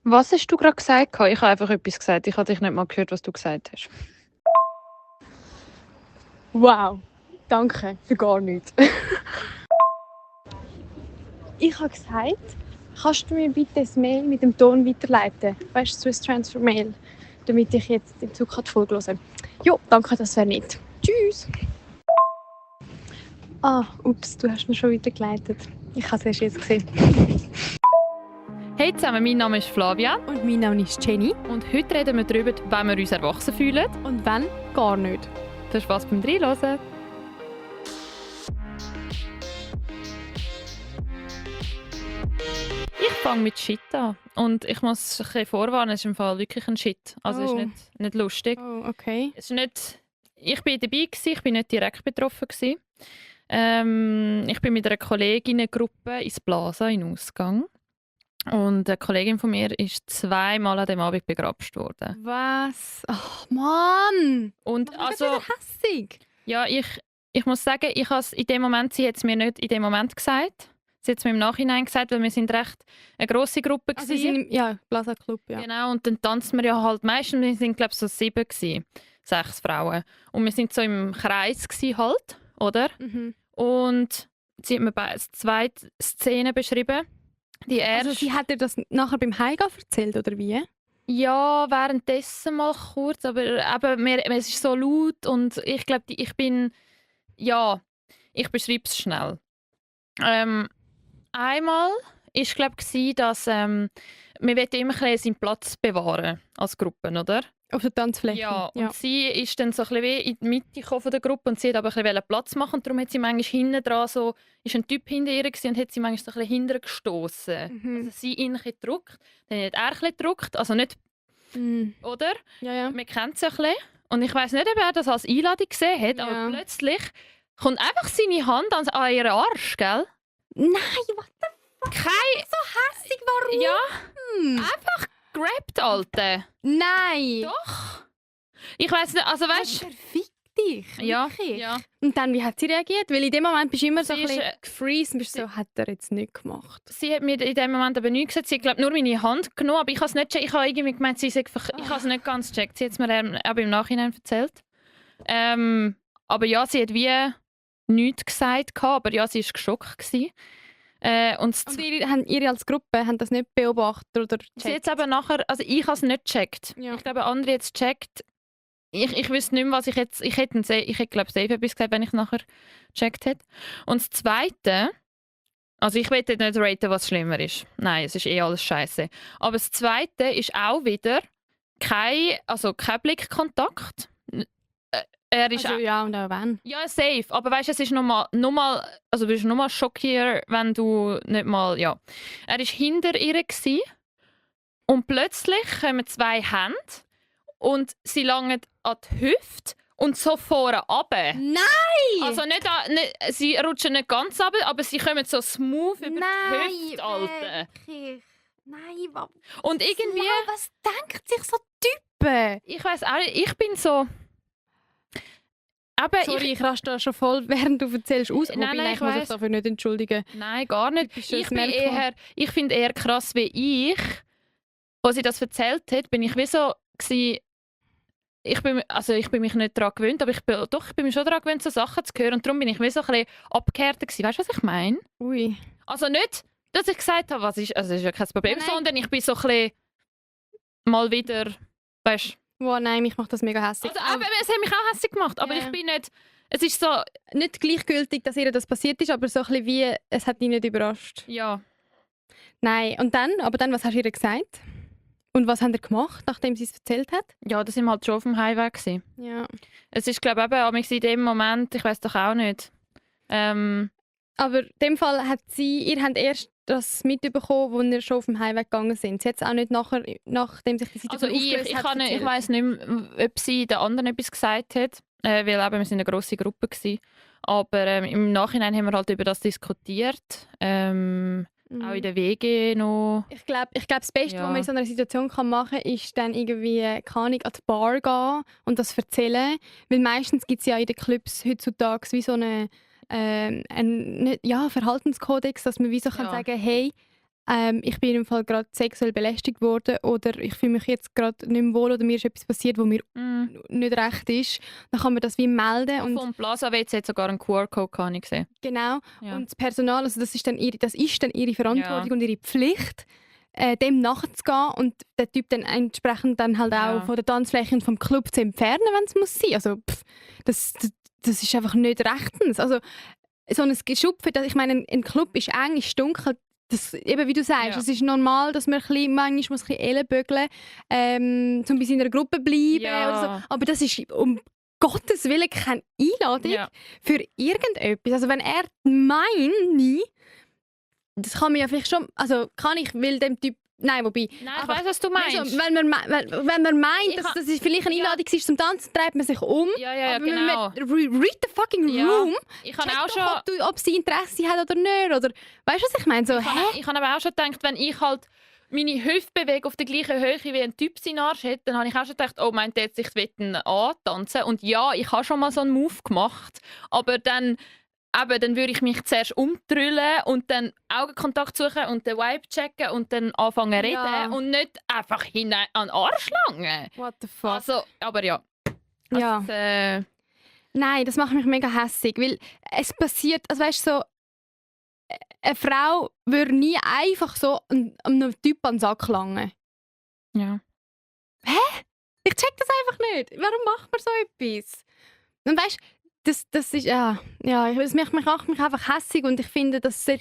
Was hast du gerade gesagt? Ich habe einfach etwas gesagt. Ich habe dich nicht mal gehört, was du gesagt hast. Wow, danke für gar nichts. Ich habe gesagt, kannst du mir bitte das Mail mit dem Ton weiterleiten? Weißt du, Swiss Transfer Mail, damit ich jetzt in Zug die Folge hören kann. Jo, danke, das wäre nett. Tschüss. Ups, du hast mir schon weitergeleitet. Ich habe es erst jetzt gesehen. Hey zusammen, mein Name ist Flavia Und mein Name ist Jenny. und heute reden wir darüber, wenn wir uns erwachsen fühlen. Und wenn, gar nicht. Viel Spass beim Reinhören. Ich fange mit Shit an. Und ich muss ein bisschen vorwarnen, es ist im Fall wirklich ein Shit. Also es Oh. ist nicht lustig. Oh, okay. Es ist nicht, ich bin dabei, ich bin nicht direkt betroffen. Ich bin mit einer Kolleginnengruppe ins Plaza in Ausgang. Und eine Kollegin von mir ist 2-mal an dem Abend begrapscht worden. Was? Ach, Mann! Und Also, also, hässig. ja, ich muss sagen, ich has in dem Moment, sie hat es mir nicht in dem Moment gesagt. Sie hat es mir im Nachhinein gesagt, weil wir sind recht eine grosse Gruppe Also, gewesen. ja, Plaza Club, ja. Genau, und dann tanzt man ja halt meistens, wir sind glaube ich so 7 gewesen, 6 Frauen. Und wir sind so im Kreis gewesen halt, oder? Mhm. Und sie hat mir zwei Szenen beschrieben. Die erste, Also, sie hat dir das nachher beim Heimgehen erzählt, oder wie? ja, währenddessen mal kurz, aber eben, es ist so laut und ich glaube, ich beschreibe es schnell. Einmal ist glaube ich, dass wir wollen immer ein bisschen seinen Platz bewahren als Gruppe, oder? Auf der Tanzfläche? Ja, und sie ist dann so ein bisschen wie in die Mitte gekommen von der Gruppe und sie hat aber ein bisschen Platz machen und darum hat sie manchmal hinten dran so, ist ein Typ hinter ihr gewesen und hat sie manchmal so ein bisschen hinterher gestossen. Mhm. Also sie ihn ein bisschen gedrückt, dann hat er ein bisschen gedrückt, also nicht, Mhm. oder? Ja, ja. Man kennt es ein bisschen. Und ich weiss nicht, ob er das als Einladung gesehen hat, Ja. aber plötzlich kommt einfach seine Hand an ihren Arsch, gell? Nein, what the fuck? Kein... So hässig, warum? Ja, einfach gerappt, Alte. Nein! Doch. Ich weiss nicht, also weißt Also, verfick dich. ja, Wirklich. ja. Und dann, wie hat sie reagiert? Weil in dem Moment bist du immer so Sie ein bisschen ist, gefreezed und bist so, hat er jetzt nicht gemacht. Sie hat mir in dem Moment aber nichts gesagt. Sie hat glaub, nur meine Hand genommen, aber ich habe es nicht gecheckt. Ich habe irgendwie gemeint, ich habe es nicht ganz gecheckt. Sie hat es mir aber im Nachhinein erzählt. Aber ja, sie hat wie nichts gesagt, aber ja, sie war geschockt gewesen. Und Und ihr als Gruppe haben das nicht beobachtet oder sie hat gecheckt? es aber nachher, also ich habe es nicht gecheckt. Ja. Ich glaube, andere jetzt gecheckt. Ich wüsste nicht mehr, was ich jetzt, ich hätte glaube ich, safe etwas gesagt, wenn ich nachher gecheckt hätte. Und das Zweite, also ich will nicht raten, was schlimmer ist. Nein, es ist eh alles scheiße. Aber das Zweite ist auch wieder kein Blickkontakt. Er ist Also, ja, und auch wenn. ja, safe. Aber weißt du, es ist nochmal, also du bist nochmal schockiert, wenn du nicht mal, ja. Er war hinter ihr gewesen, und plötzlich kommen 2 Hände und sie langen an die Hüfte und so vorne runter. Nein! Also sie rutschen nicht ganz runter, aber sie kommen so smooth über die Hüfte, Alter. Wirklich. Nein, was? Und irgendwie, Was denkt sich so Typen? ich weiss auch nicht, ich bin so... Aber Sorry, ich raste da schon voll, während du erzählst, aus. Nein, Wobei, ich ich muss mich weiss. dafür nicht entschuldigen. Nein, gar nicht. Typisches Merkmal. Ich finde eher krass, wie ich, als sie das erzählt hat, bin ich wie so gewesen, ich bin mich nicht daran gewöhnt, aber ich bin mir schon daran gewöhnt, so Sachen zu hören und darum bin ich wie so ein bisschen abgehärtet gewesen. Weißt du, was ich meine? Ui. Also nicht, dass ich gesagt habe, was ist, also das ist ja kein Problem, Nein. sondern ich bin so ein bisschen mal wieder, weißt Wow, nein, mich macht das mega hässlich. also, aber es hat mich auch hässlich gemacht, aber Ja. ich bin nicht, es ist so, Nicht gleichgültig, dass ihr das passiert ist, aber so ein bisschen wie, es hat dich nicht überrascht. ja. Nein, aber dann, was hast du ihr gesagt? Und was habt ihr gemacht, nachdem sie es erzählt hat? Ja, da sind wir halt schon auf dem Highway gewesen. Ja. Es ist, glaube ich, eben in dem Moment, ich weiß doch auch nicht. Aber in dem Fall ihr habt erst das mitbekommen, wo ihr schon auf dem Highway gegangen sind. Sie hat es auch nicht nachdem sich die Also Situation aufgelöst ich hat, erzählt. weiss nicht mehr, ob sie den anderen etwas gesagt hat, weil eben, wir waren eine grosse Gruppe gewesen. Aber im Nachhinein haben wir halt über das diskutiert. Auch in der WG noch. Ich glaube, das Beste, Ja. was man in so einer Situation machen kann, ist dann irgendwie, keine Ahnung, an die Bar gehen und das erzählen. Weil meistens gibt es ja in den Clubs heutzutage wie so einen Verhaltenskodex, dass man wie so kann Ja. sagen, hey, ich bin im Fall gerade sexuell belästigt worden oder ich fühle mich jetzt gerade nicht mehr wohl oder mir ist etwas passiert, wo mir nicht recht ist, dann kann man das wie melden. Und Vom Plaza WC hat sogar einen QR-Code, kann ich sehen. genau. Ja. Und das Personal, also das ist dann ihre Verantwortung und ihre Pflicht, dem nachzugehen und den Typ dann entsprechend dann halt auch von der Tanzfläche und vom Club zu entfernen, wenn es muss sein. Also das ist einfach nicht rechtens. Also so ein Geschupfe, ich meine, ein Club ist eng, ist dunkel. Das, eben wie du sagst, es ist normal, dass man manchmal muss ein bisschen ellenbögeln muss, um bei seiner Gruppe zu bleiben. Oder so. Aber das ist um Gottes Willen keine Einladung für irgendetwas. Also wenn er meine, das kann man ja vielleicht schon, also kann ich, will dem Typ, nein, wobei. Nein, ich weiss, was du meinst. Also, wenn man meint, dass das vielleicht eine Einladung ist zum Tanzen, dreht man sich um. Ja, aber genau. Read the fucking room. Ich habe auch doch, schon... ob sie Interesse hat oder nicht. Oder, weißt du, was ich meine? So, Ich habe aber auch schon gedacht, wenn ich halt meine Hüfte bewege auf der gleichen Höhe wie ein Typ seinen Arsch hat, dann habe ich auch schon gedacht, oh, meint er jetzt, ich will ihn antanzen. Und ja, ich habe schon mal so einen Move gemacht, aber dann würde ich mich zuerst umdrüllen und dann Augenkontakt suchen und den Vibe checken und dann anfangen zu reden und nicht einfach hinein an den Arsch langen. What the fuck? Also, aber ja. Nein, das macht mich mega hässig, weil es passiert, also weißt du, so, eine Frau würde nie einfach so einem Typ an den Sack langen. Ja. Hä? Ich check das einfach nicht. Warum macht man so etwas? Und weißt das ist, es macht mich einfach hässig und ich finde, du sagst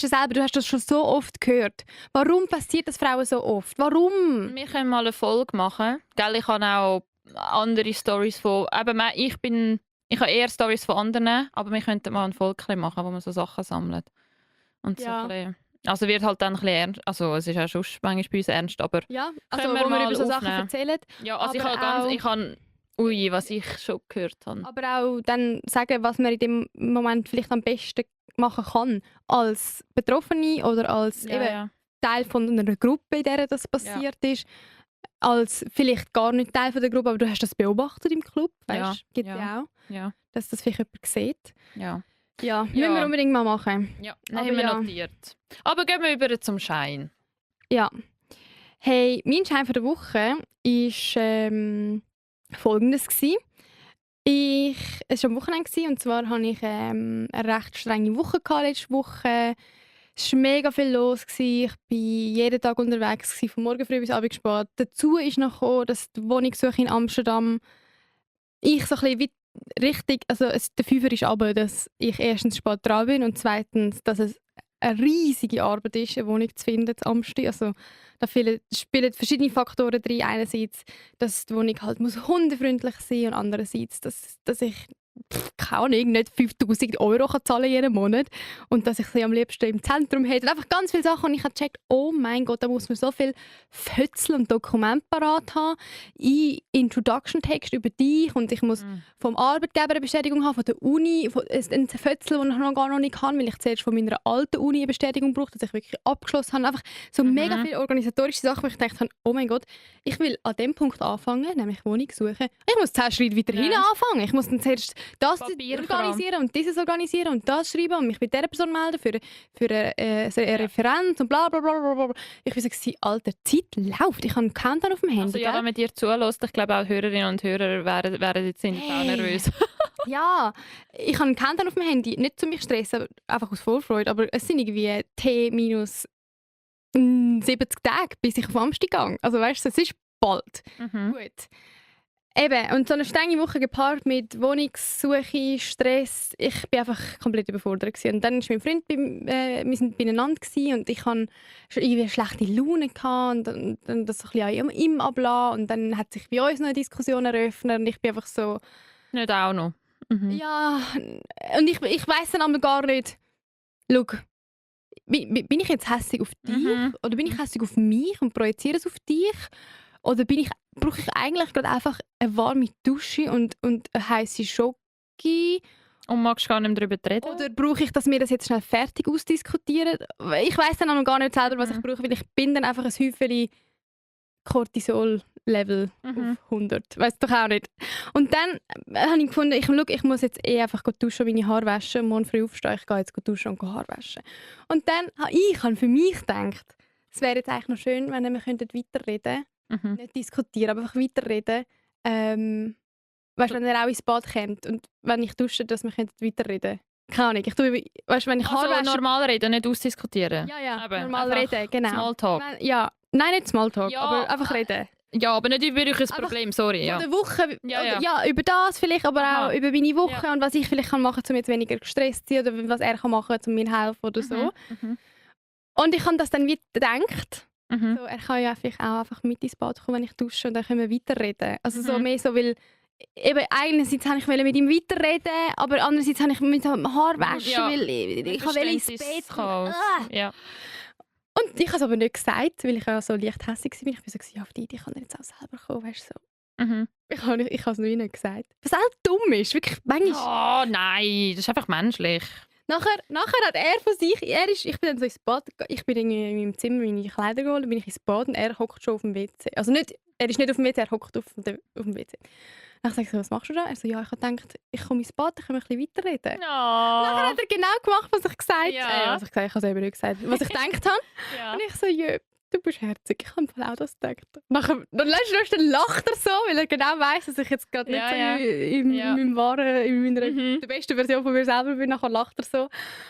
es selber, du hast das schon so oft gehört. Warum passiert das Frauen so oft? Warum? Wir können mal eine Folge machen. Gell, ich habe auch andere Storys von, ich habe eher Storys von anderen, aber wir könnten mal eine Folge machen, wo man so Sachen sammelt. Und so ein bisschen, also wird halt dann ein bisschen ernst, also es ist auch schon manchmal bei uns ernst, aber also wo wir über so Sachen erzählen. Ja, also ich habe was ich schon gehört habe. Aber auch dann sagen, was man in dem Moment vielleicht am besten machen kann, als Betroffene oder als Teil von einer Gruppe, in der das passiert ist, als vielleicht gar nicht Teil von der Gruppe, aber du hast das beobachtet im Club, weißt? Gibt ja auch, dass das vielleicht jemand sieht. Ja, müssen wir unbedingt mal machen. Ja, haben wir notiert. Aber gehen wir über zum Schein. Ja. Hey, mein Schein von der Woche war Folgendes gsi. Es war am Wochenende und zwar hatte ich eine recht strenge Woche letzte Woche. Es war mega viel los. Ich war jeden Tag unterwegs, von morgen früh bis abends spät. Dazu ist noch gekommen, dass die Wohnungssuche in Amsterdam ich so ein bisschen wie richtig, also der Fünfer ist runter, dass ich erstens spät dran bin und zweitens, dass es eine riesige Arbeit ist, eine Wohnung zu finden in Amsterdam. Also, da spielen verschiedene Faktoren drin. Einerseits, dass die Wohnung halt muss hundefreundlich sein und andererseits, dass ich keine Ahnung, nicht 5'000 Euro kann zahlen jeden Monat und dass ich sie am liebsten im Zentrum hätte. Und einfach ganz viele Sachen und ich habe gecheckt, oh mein Gott, da muss man so viel Fötzel und Dokumente parat haben, Introduction-Text über dich und ich muss vom Arbeitgeber eine Bestätigung haben, von der Uni, ein Fötzel, das ich noch gar nicht kann, weil ich zuerst von meiner alten Uni eine Bestätigung brauche, dass ich wirklich abgeschlossen habe. Einfach so mega viele organisatorische Sachen, wo ich gedacht habe, oh mein Gott, ich will an dem Punkt anfangen, nämlich Wohnung suchen. Ich muss 10 Schritte weiter hinten anfangen. Ich muss dann zuerst das organisieren und dieses organisieren und das schreiben und mich bei dieser Person melden für eine Referenz und bla bla bla bla. Ich würde sagen, Alter, die Zeit läuft. Ich habe einen Countdown auf dem Handy. Also ja, wenn man dir zulässt, ich glaube auch Hörerinnen und Hörer wären jetzt auch nervös. Ja, ich habe einen Countdown auf dem Handy. Nicht zu mich stressen, aber einfach aus Vorfreude. Aber es sind irgendwie T-70 Tage, bis ich auf Amsterdam gehe. Also weißt du, es ist bald. Gut. Eben, und so eine strenge Woche gepaart mit Wohnungssuche, Stress. Ich war einfach komplett überfordert gewesen. Und dann war mein Freund, wir sind beieinander und ich hatte schon irgendwie eine schlechte Laune gehabt und dann das so ein bisschen an ihm ablassen. Und dann hat sich bei uns noch eine Diskussion eröffnet und ich bin einfach so... Nicht auch noch? Ja, und ich weiss dann aber gar nicht, schau, bin ich jetzt hässig auf dich oder bin ich hässig auf mich und projiziere es auf dich? Oder brauche ich eigentlich gerade einfach eine warme Dusche und eine heisse Schoki? Und magst gar nicht mehr darüber reden? Oder brauche ich, dass wir das jetzt schnell fertig ausdiskutieren? Ich weiss dann auch noch gar nicht selber, was ich brauche, weil ich bin dann einfach ein Häufchen Cortisol-Level auf 100. Weißt du doch auch nicht. Und dann habe ich gefunden, ich muss jetzt einfach duschen und meine Haare waschen. Und morgen früh aufstehen, ich gehe jetzt duschen und Haare waschen. Und dann habe ich für mich gedacht, es wäre jetzt eigentlich noch schön, wenn wir weiterreden könnten. Nicht diskutieren, aber einfach weiterreden. Weißt du, wenn er auch ins Bad kommt und wenn ich dusche, dass wir weiterreden können. Keine Ahnung. Weißt, wenn ich Haare wasche, normal reden, nicht ausdiskutieren. Ja, Eben, normal reden, genau. Smalltalk. Ja, nein, nicht Smalltalk, Ja, aber einfach reden. Ja, aber nicht über euch ein Einfach Problem, sorry. Ja. Von der Woche, Ja. über das vielleicht, aber Aha. auch über meine Woche und was ich vielleicht kann machen kann, um jetzt weniger gestresst zu sein oder was er kann machen kann, um mir helfen oder so. Und ich habe das dann wieder gedacht. So, er kann ja vielleicht auch einfach mit ins Bad kommen, wenn ich dusche und dann können wir weiterreden. Also so mehr so, weil eben einerseits wollte ich mit ihm weiterreden, aber andererseits habe ich mit dem Haar waschen, weil ich will ins Bett. Ja. Und ich habe es aber nicht gesagt, weil ich ja so leicht hässlich war. Ich war so, ja, auf die Idee kann er jetzt auch selber kommen, weißt du so. Ich habe es noch nicht gesagt. Was auch dumm ist, wirklich manchmal. Oh nein, das ist einfach menschlich. Nachher hat er von sich, ich bin dann so ins Bad, ich bin irgendwie in meinem Zimmer meine Kleider geholt, dann bin ich ins Bad und er hockt schon auf dem WC. Also nicht, er ist nicht auf dem WC, er hockt auf dem WC. Dann sage ich so, was machst du da? Er so, ja, ich habe gedacht, ich komme ins Bad, dann können wir ein bisschen weiterreden. Nachher hat er genau gemacht, was ich gesagt habe. Ja. Was ich gesagt habe, ich habe es eben nicht gesagt, was ich gedacht habe. Ja. Und ich so, ja, du bist herzig, ich habe auch das gedacht. Dann lacht er so, weil er genau weiss, dass ich jetzt gerade nicht so in meiner der besten Version von mir selber bin. Nachher lacht er so.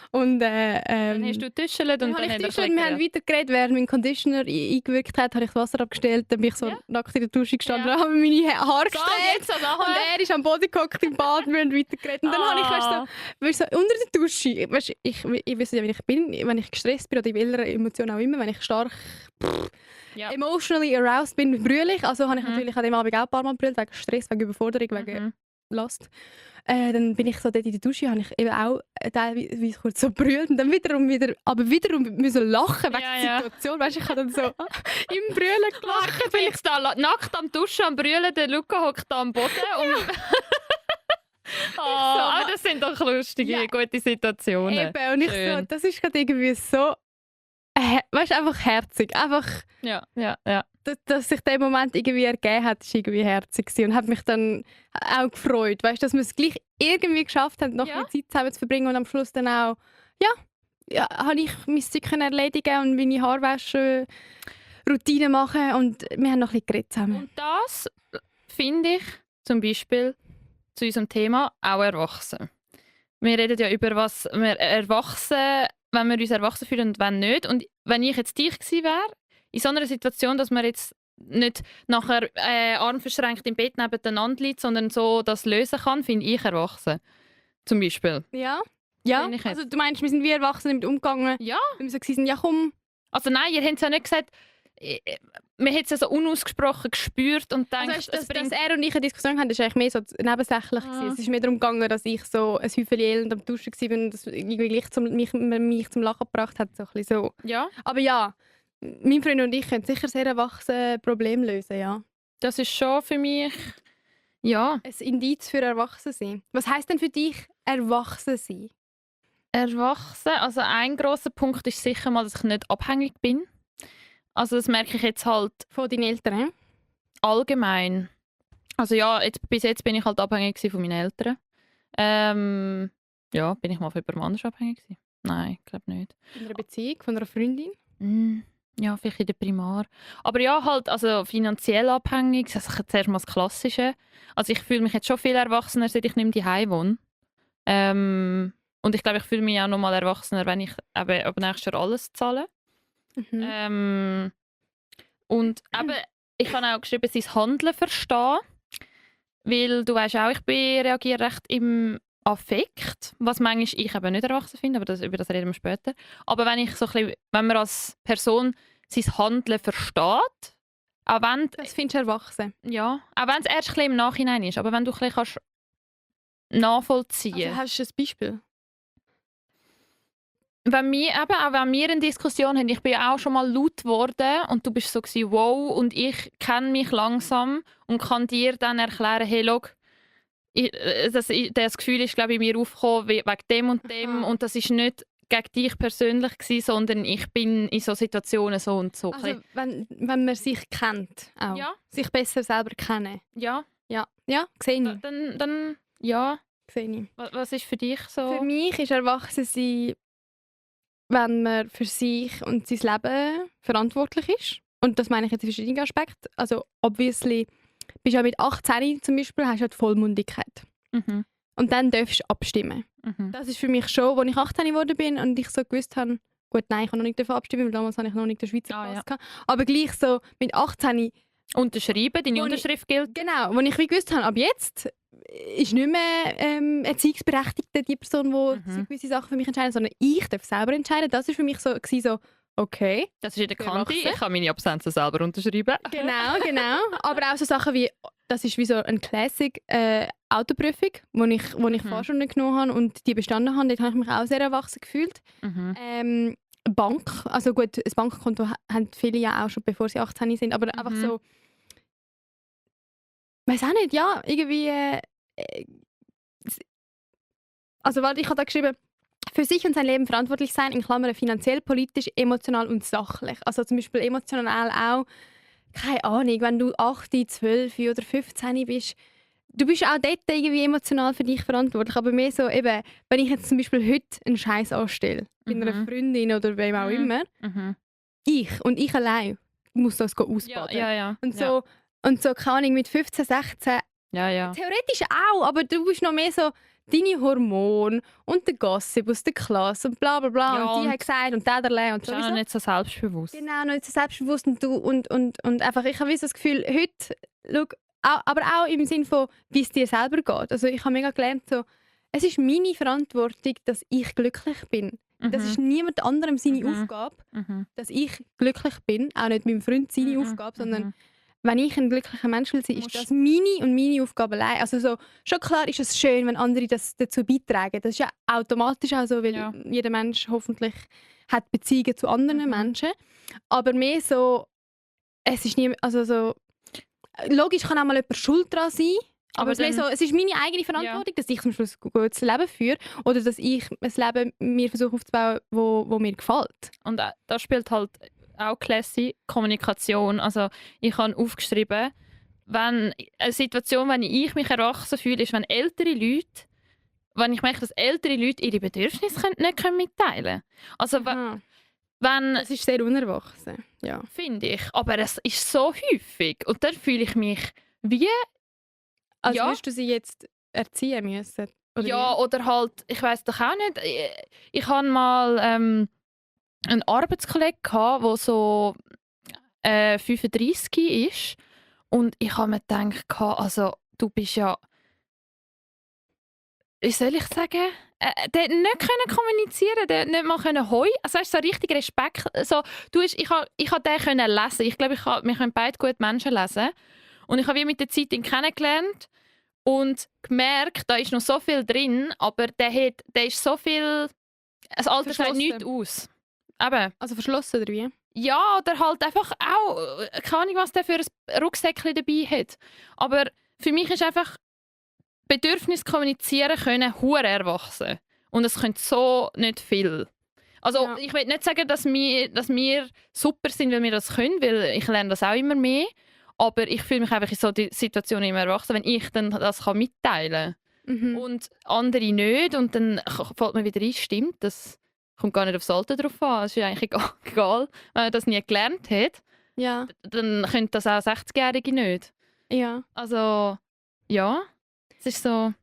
Und, dann hast du getuschelt und dann hat er wir haben weitergeredet, während mein Conditioner eingewirkt hat, habe ich das Wasser abgestellt, dann bin ich so nackt in der Dusche gestanden und habe meine Haare gestreckt. Und er ist am Boden gehockt im Bad und wir haben weitergeredet. Und dann habe ich so unter der Dusche, weißt, ich weiß ja, wie ich bin, wenn ich gestresst bin oder in welcher Emotion auch immer, wenn ich stark emotionally aroused bin, brülle ich. Also habe ich natürlich an dem Abend auch ein paar Mal gebrüllt, wegen Stress, wegen Überforderung, wegen Last. Dann bin ich so dort in der Dusche, habe ich eben auch teilweise kurz so brüllt und dann wiederum müssen lachen wegen der Situation. Weißt, ich habe dann so im Brüllen gelacht. Ich bin jetzt da nackt am Duschen, am Brüllen, der Luca hockt da am Boden und... aber das sind doch lustige, gute Situationen. Eben, und ich so, das ist gerade irgendwie so... weißt du, einfach herzig. Einfach, ja. dass sich der Moment irgendwie ergeben hat, ist irgendwie herzig gewesen und hat mich dann auch gefreut. Weißt du, dass wir es gleich irgendwie geschafft haben, noch mehr Zeit zusammen zu verbringen und am Schluss dann auch, habe ich mein Zeug erledigen und meine Haarwäsche Routine machen und wir haben noch ein bisschen geredet zusammen. Und das finde ich zum Beispiel zu unserem Thema auch erwachsen. Wir reden ja über was wir erwachsen, wenn wir uns erwachsen fühlen und wenn nicht. Und wenn ich jetzt dich gewesen wäre, in so einer Situation, dass man jetzt nicht nachher Arm verschränkt im Bett nebeneinander liegt, sondern so das lösen kann, finde ich erwachsen. Zum Beispiel. Ja, Finde ich also du meinst, wir sind wie Erwachsene damit umgegangen, Ja. weil wir so waren, ja komm. Also nein, ihr habt es ja nicht gesagt, man hat es ja so unausgesprochen gespürt und denkt, Also dass er und ich eine Diskussion hatten, das war eigentlich mehr so nebensächlich. Es ist mehr darum gegangen, dass ich so ein Häufchen elend am Duschen war und das irgendwie mich zum Lachen gebracht hat. So ein bisschen so. Ja. Aber ja, mein Freund und ich können sicher sehr erwachsene Probleme lösen, ja. Das ist schon für mich, ja. Ein Indiz für Erwachsensein. Was heisst denn für dich erwachsen sein? Erwachsen, also ein grosser Punkt ist sicher mal, dass ich nicht abhängig bin. Also das merke ich jetzt halt von deinen Eltern? Allgemein. Also ja, bis jetzt bin ich halt abhängig von meinen Eltern. Ja, bin ich mal von jemandem anders abhängig gewesen? Nein, ich glaube nicht. In einer Beziehung, von einer Freundin? Ja, vielleicht in der Primar. Aber ja, halt also finanziell abhängig. Also zuerst mal das Klassische. Also ich fühle mich jetzt schon viel erwachsener, seit ich nicht mehr daheim wohne. Und ich glaube, ich fühle mich auch noch mal erwachsener, wenn ich eben ab nächstes Jahr alles zahle. Und eben, ich habe auch geschrieben, sein Handeln verstehen. Weil du weißt auch, ich reagiere recht im Affekt, was manchmal ich eben nicht erwachsen finde, aber über das reden wir später. Aber wenn man als Person sein Handeln versteht, auch wenn... Das findest du erwachsen? Ja, auch wenn es erst ein bisschen im Nachhinein ist, aber wenn du ein bisschen kannst nachvollziehen. Also hast du ein Beispiel? Wenn wir eine Diskussion haben, ich bin ja auch schon mal laut geworden und du bist so gewesen, wow, und ich kenne mich langsam und kann dir dann erklären, hey, schau, das Gefühl ist, glaube ich, in mir aufgekommen wegen dem und dem und das ist nicht gegen dich persönlich gewesen, sondern ich bin in so Situationen so und so. Also wenn man sich kennt, auch. Ja. Sich besser selber kennen. Ja, Ja, sehe ich. dann ja. Sehe ich. Was ist für dich so? Für mich ist Erwachsensein, wenn man für sich und sein Leben verantwortlich ist. Und das meine ich jetzt in verschiedenen Aspekten. Also obviously, bist du ja mit 18 zum Beispiel, hast du ja die Vollmundigkeit. Mhm. Und dann darfst du abstimmen. Mhm. Das ist für mich schon, als ich 18 geworden bin und ich so gewusst habe, gut, nein, ich habe noch nicht abstimmen, weil damals habe ich noch nicht den Schweizer Pass gehabt. Aber gleich so mit 18 Unterschreiben, deine Wo Unterschrift gilt. genau, wo ich wie gewusst habe, ab jetzt ist nicht mehr Erziehungsberechtigte die Person, die gewisse Sachen für mich entscheidet, sondern ich darf selber entscheiden. Das war für mich so okay. Das ist in der Kante. Erwachsen. Ich kann meine Absenzen selber unterschreiben. Genau. Aber auch so Sachen wie, das ist wie so ein Classic Autoprüfung, wo ich Fahrstunden genommen habe und die bestanden habe. Dort habe ich mich auch sehr erwachsen gefühlt. Mhm. Bank, also gut, ein Bankkonto haben viele ja auch schon, bevor sie 18 sind, aber einfach so, weiß auch nicht, ja, irgendwie, also warte, ich habe da geschrieben, für sich und sein Leben verantwortlich sein, in Klammern finanziell, politisch, emotional und sachlich. Also zum Beispiel emotional auch, keine Ahnung, wenn du 8, 12 oder 15 bist, du bist auch dort irgendwie emotional für dich verantwortlich, aber mehr so eben, wenn ich jetzt zum Beispiel heute einen Scheiß anstelle, bei einer Freundin oder wem auch immer, ich allein muss das ausbaden. Ja. Und so, keine Ahnung, mit 15, 16, Ja. theoretisch auch, aber du bist noch mehr so deine Hormone und der Gossip aus der Klasse und bla bla bla Ja, und die und hat gesagt und der und Ist auch sowieso. noch nicht so selbstbewusst. Genau, noch nicht so selbstbewusst und du und einfach, ich habe das Gefühl, heute, schau, aber auch im Sinne von, wie es dir selber geht. Also ich habe mega gelernt, so, es ist meine Verantwortung, dass ich glücklich bin. Das ist niemand anderem seine Aufgabe, dass ich glücklich bin, auch nicht meinem Freund seine Aufgabe, sondern wenn ich ein glücklicher Mensch will sein, ist das meine Aufgabe allein. Also so, schon klar ist es schön, wenn andere das dazu beitragen. Das ist ja automatisch auch so, weil jeder Mensch hoffentlich hat Beziehungen zu anderen Menschen. Aber mehr so, es ist nie, also so, logisch kann auch mal jemand schuld daran sein, aber es ist, mehr so, es ist meine eigene Verantwortung, dass ich zum Beispiel ein gutes Leben führe oder dass ich ein Leben mir versuche aufzubauen, wo mir gefällt. Und da spielt halt auch Classy Kommunikation. Also ich habe aufgeschrieben, wenn eine Situation, wenn ich mich erwachsen fühle, ist, wenn ich merke, dass ältere Leute ihre Bedürfnisse nicht mitteilen können. Also wenn Es ist sehr unerwachsen, ja. finde ich, aber es ist so häufig und dann fühle ich mich wie Also würdest du sie jetzt erziehen müssen? Oder ja, wie? oder halt, ich weiß doch auch nicht. Ich hatte mal einen Arbeitskollegen, der so 35 ist. Und ich habe mir gedacht, also du bist ja, wie soll ich sagen, der hat nicht können kommunizieren, der hat nicht mal können «Hoi». Also weißt, so richtig Respekt. So, ich habe den können lesen. Ich glaube, wir können beide gut Menschen lesen. Und ich habe wie mit der Zeit ihn kennengelernt und gemerkt, da ist noch so viel drin, aber der ist so viel. Das Alter sagt nichts aus. Eben. Also verschlossen oder wie? Ja, oder halt einfach auch, keine Ahnung, was der für ein Rucksäckchen dabei hat. Aber für mich ist einfach Bedürfnis kommunizieren können hure erwachsen. Und es können so nicht viel. Also ich will nicht sagen, dass wir super sind, weil wir das können, weil ich lerne das auch immer mehr. Aber ich fühle mich einfach in so die Situation immer erwachsen, wenn ich dann das mitteilen kann. Und andere nicht. Und dann fällt mir wieder ein, stimmt, das kommt gar nicht aufs Alter drauf an. Es ist eigentlich egal, wenn man das nie gelernt hat. Ja. Dann können das auch 60-Jährige nicht. Ja. Also, ja. Es ist so.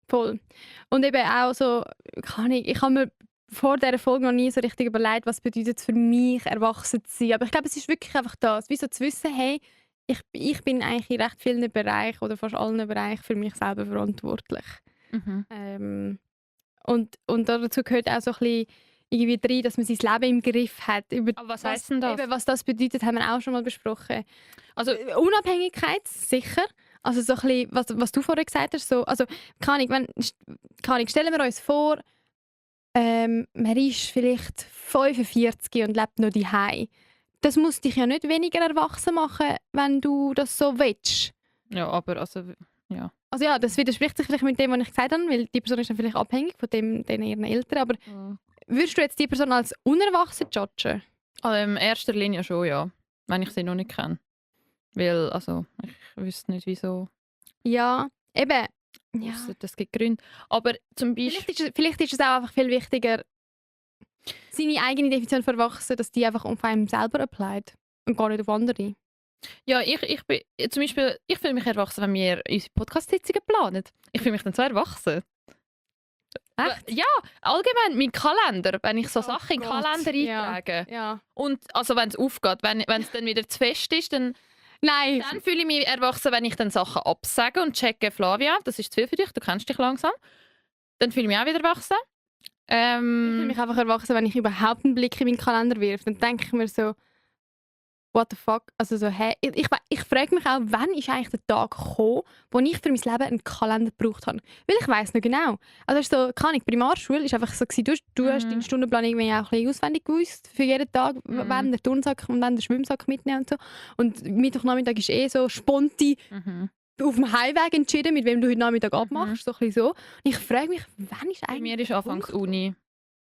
Voll. Und eben auch so, ich habe mir vor dieser Folge noch nie so richtig überlegt, was bedeutet es für mich, erwachsen zu sein. Aber ich glaube, es ist wirklich einfach das, wie so zu wissen, hey, ich bin eigentlich in recht vielen Bereichen oder fast allen Bereichen für mich selber verantwortlich. Und dazu gehört auch so ein bisschen irgendwie rein, dass man sein Leben im Griff hat. Aber was heisst denn das? Eben, was das bedeutet, haben wir auch schon mal besprochen. Also, Unabhängigkeit, sicher. Also so ein bisschen, was du vorher gesagt hast. So, also, keine Ahnung, stellen wir uns vor, man ist vielleicht 45 und lebt noch daheim. Das muss dich ja nicht weniger erwachsen machen, wenn du das so willst. ja, aber also, ja. Also ja, das widerspricht sich vielleicht mit dem, was ich gesagt habe, weil die Person ist dann vielleicht abhängig von den ihren Eltern, aber würdest du jetzt die Person als unerwachsen judgen? Also in erster Linie schon, ja. Wenn ich sie noch nicht kenne. Weil, also, ich wüsste nicht, wieso. Ja, eben. Ja. Ausser, das gibt Gründe. Aber zum Beispiel... Vielleicht ist es auch einfach viel wichtiger, seine eigene Definition von erwachsen, dass die einfach auf einem selber applied und gar nicht auf andere. Ja, ich bin... Zum Beispiel, ich fühle mich erwachsen, wenn wir unsere Podcast-Sitzungen planen. Ich fühle mich dann so erwachsen. Echt? Ja, allgemein mein Kalender, wenn ich so Oh Sachen in den Gott, Kalender ja. eintrage. Ja. Und also wenn es aufgeht, wenn es dann wieder zu fest ist, dann Nein. Dann fühle ich mich erwachsen, wenn ich dann Sachen absage und checke, Flavia, das ist zu viel für dich, du kennst dich langsam. Dann fühle ich mich auch wieder erwachsen. Ich fühle mich einfach erwachsen, wenn ich überhaupt einen Blick in meinen Kalender wirf. Dann denke ich mir so, what the fuck? Also so, hey, ich frage mich auch, wann ist eigentlich der Tag gekommen, wo ich für mein Leben einen Kalender gebraucht habe. Weil ich weiss noch genau. Also so, keine Ahnung, Primarschule ist einfach so gewesen, du hast deinen Stundenplan irgendwie auch ein bisschen auswendig gewusst für jeden Tag, wann der Turnsack und wann der Schwimmsack mitnehmen und so. Und Mittwochnachmittag ist so spontan auf dem Heimweg entschieden, mit wem du heute Nachmittag abmachst, so ein bisschen so. Und ich frage mich, wann ist Bei eigentlich mir ist Anfangs Uni.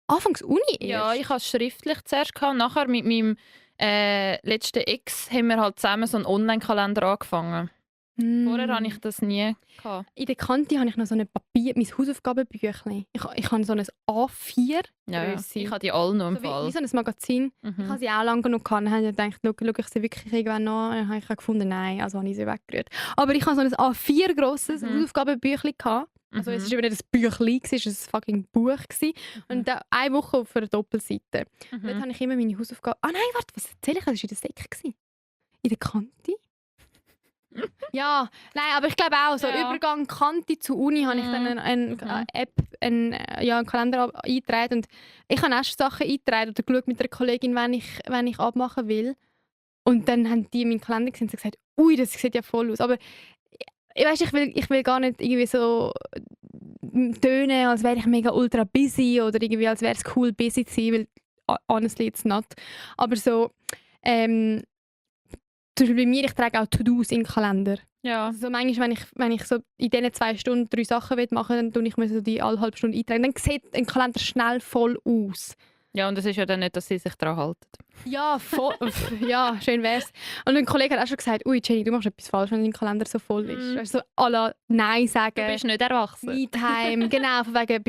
Anfangs Uni erst? Ja, ich hatte es schriftlich zuerst gehabt, und nachher mit meinem letzten Ex haben wir halt zusammen so einen Online-Kalender angefangen. Vorher hatte ich das nie gehabt. In der Kante habe ich noch so ein Papier, mein Hausaufgabenbüchlein. Ich habe so ein A4 Ja, Grösse. ich habe die alle noch im So wie Fall. so ein Magazin. Ich habe sie auch lange genug gehabt. Dann habe ich gedacht, schau ich sie wirklich irgendwann noch. Dann habe ich gefunden, nein, also habe ich sie weggerührt. Aber ich habe so ein A4 grosses Hausaufgabenbüchlein gehabt. Also es war eben nicht ein Büchlein, es war ein fucking Buch. Und da eine Woche auf einer Doppelseite. Dort habe ich immer meine Hausaufgaben... Ah nein, warte, was erzähle ich? Das war in der Säcke. In der Kante? Ja, nein, aber ich glaube auch, so Ja. Übergang Kante zu Uni habe ich dann eine App, einen Kalender eingetragen und ich habe erst Sachen eingetragen oder geschaut mit einer Kollegin, wenn ich abmachen will. Und dann haben die meinen Kalender gesehen und gesagt, ui, das sieht ja voll aus. Aber ich will gar nicht irgendwie so tönen, als wäre ich mega ultra busy oder irgendwie als wäre es cool busy zu sein, weil honestly it's not. Aber so zum Beispiel bei mir, ich trage auch To-Dos in den Kalender. Ja. Also so manchmal, wenn ich so in diesen 2 Stunden 3 Sachen machen will, dann tue ich mir so die alle halbe Stunde eintragen. Dann sieht ein Kalender schnell voll aus. Ja, und es ist ja dann nicht, dass sie sich daran halten. Ja, voll. Ja, schön wär's. Und ein Kollege hat auch schon gesagt, ui Jenny, du machst etwas falsch, wenn dein Kalender so voll ist. Weißt du, so à la Nein sagen. Du bist nicht erwachsen. Me-Time. Genau, von wegen,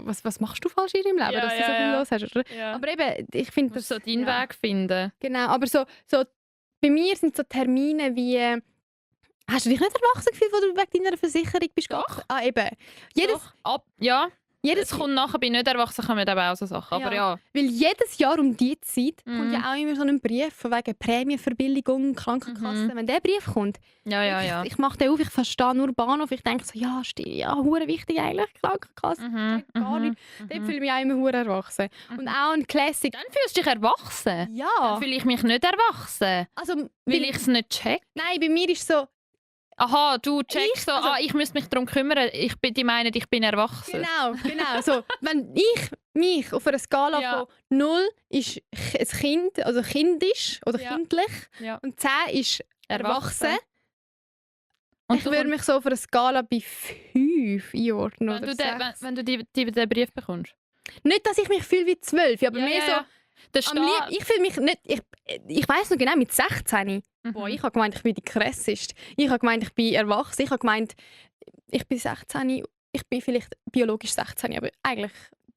was machst du falsch in deinem Leben, Ja, dass du ja, so viel ja. los hast? Oder? Ja. Aber eben, ich finde Du das... musst so deinen Weg finden. Genau, aber so bei mir sind so Termine wie... Hast du dich nicht erwachsen gefühlt, wo du wegen deiner Versicherung bist? Doch. Ah, eben. Ja, Jedes es kommt nachher bei nicht erwachsen kommen eben auch so Sachen. Aber ja. Weil jedes Jahr um diese Zeit kommt ja auch immer so ein Brief von wegen Prämienverbilligung, Krankenkasse. Wenn der Brief kommt, Ja. ich mache den auf, ich verstehe nur Bahnhof, ich denke so, ja, hure wichtig eigentlich, Krankenkasse, check gar nicht. Dort fühle ich mich auch immer hure erwachsen. Und auch ein Classic. Dann fühlst du dich erwachsen. Ja. Dann fühle ich mich nicht erwachsen. Also, Weil ich es nicht check. Nein, bei mir ist so, Aha, du checkst ich müsste mich darum kümmern. Die meinen, ich bin erwachsen. genau. So, wenn ich mich auf einer Skala Ja. von 0 ist ein Kind, also kindisch oder Ja. kindlich, Ja. und 10 ist erwachsen. Und Ich würde mich so auf einer Skala bei 5 einordnen. wenn Oder du, den, 6. wenn du den Brief bekommst. Nicht, dass ich mich fühle wie 12, aber mehr so... Das Am ich fühle mich nicht... Ich weiss noch genau, mit 16. Boah, ich habe gemeint, ich bin die krasseste. Ich habe gemeint, ich bin erwachsen. Ich habe gemeint, ich bin 16. Ich bin vielleicht biologisch 16, aber eigentlich...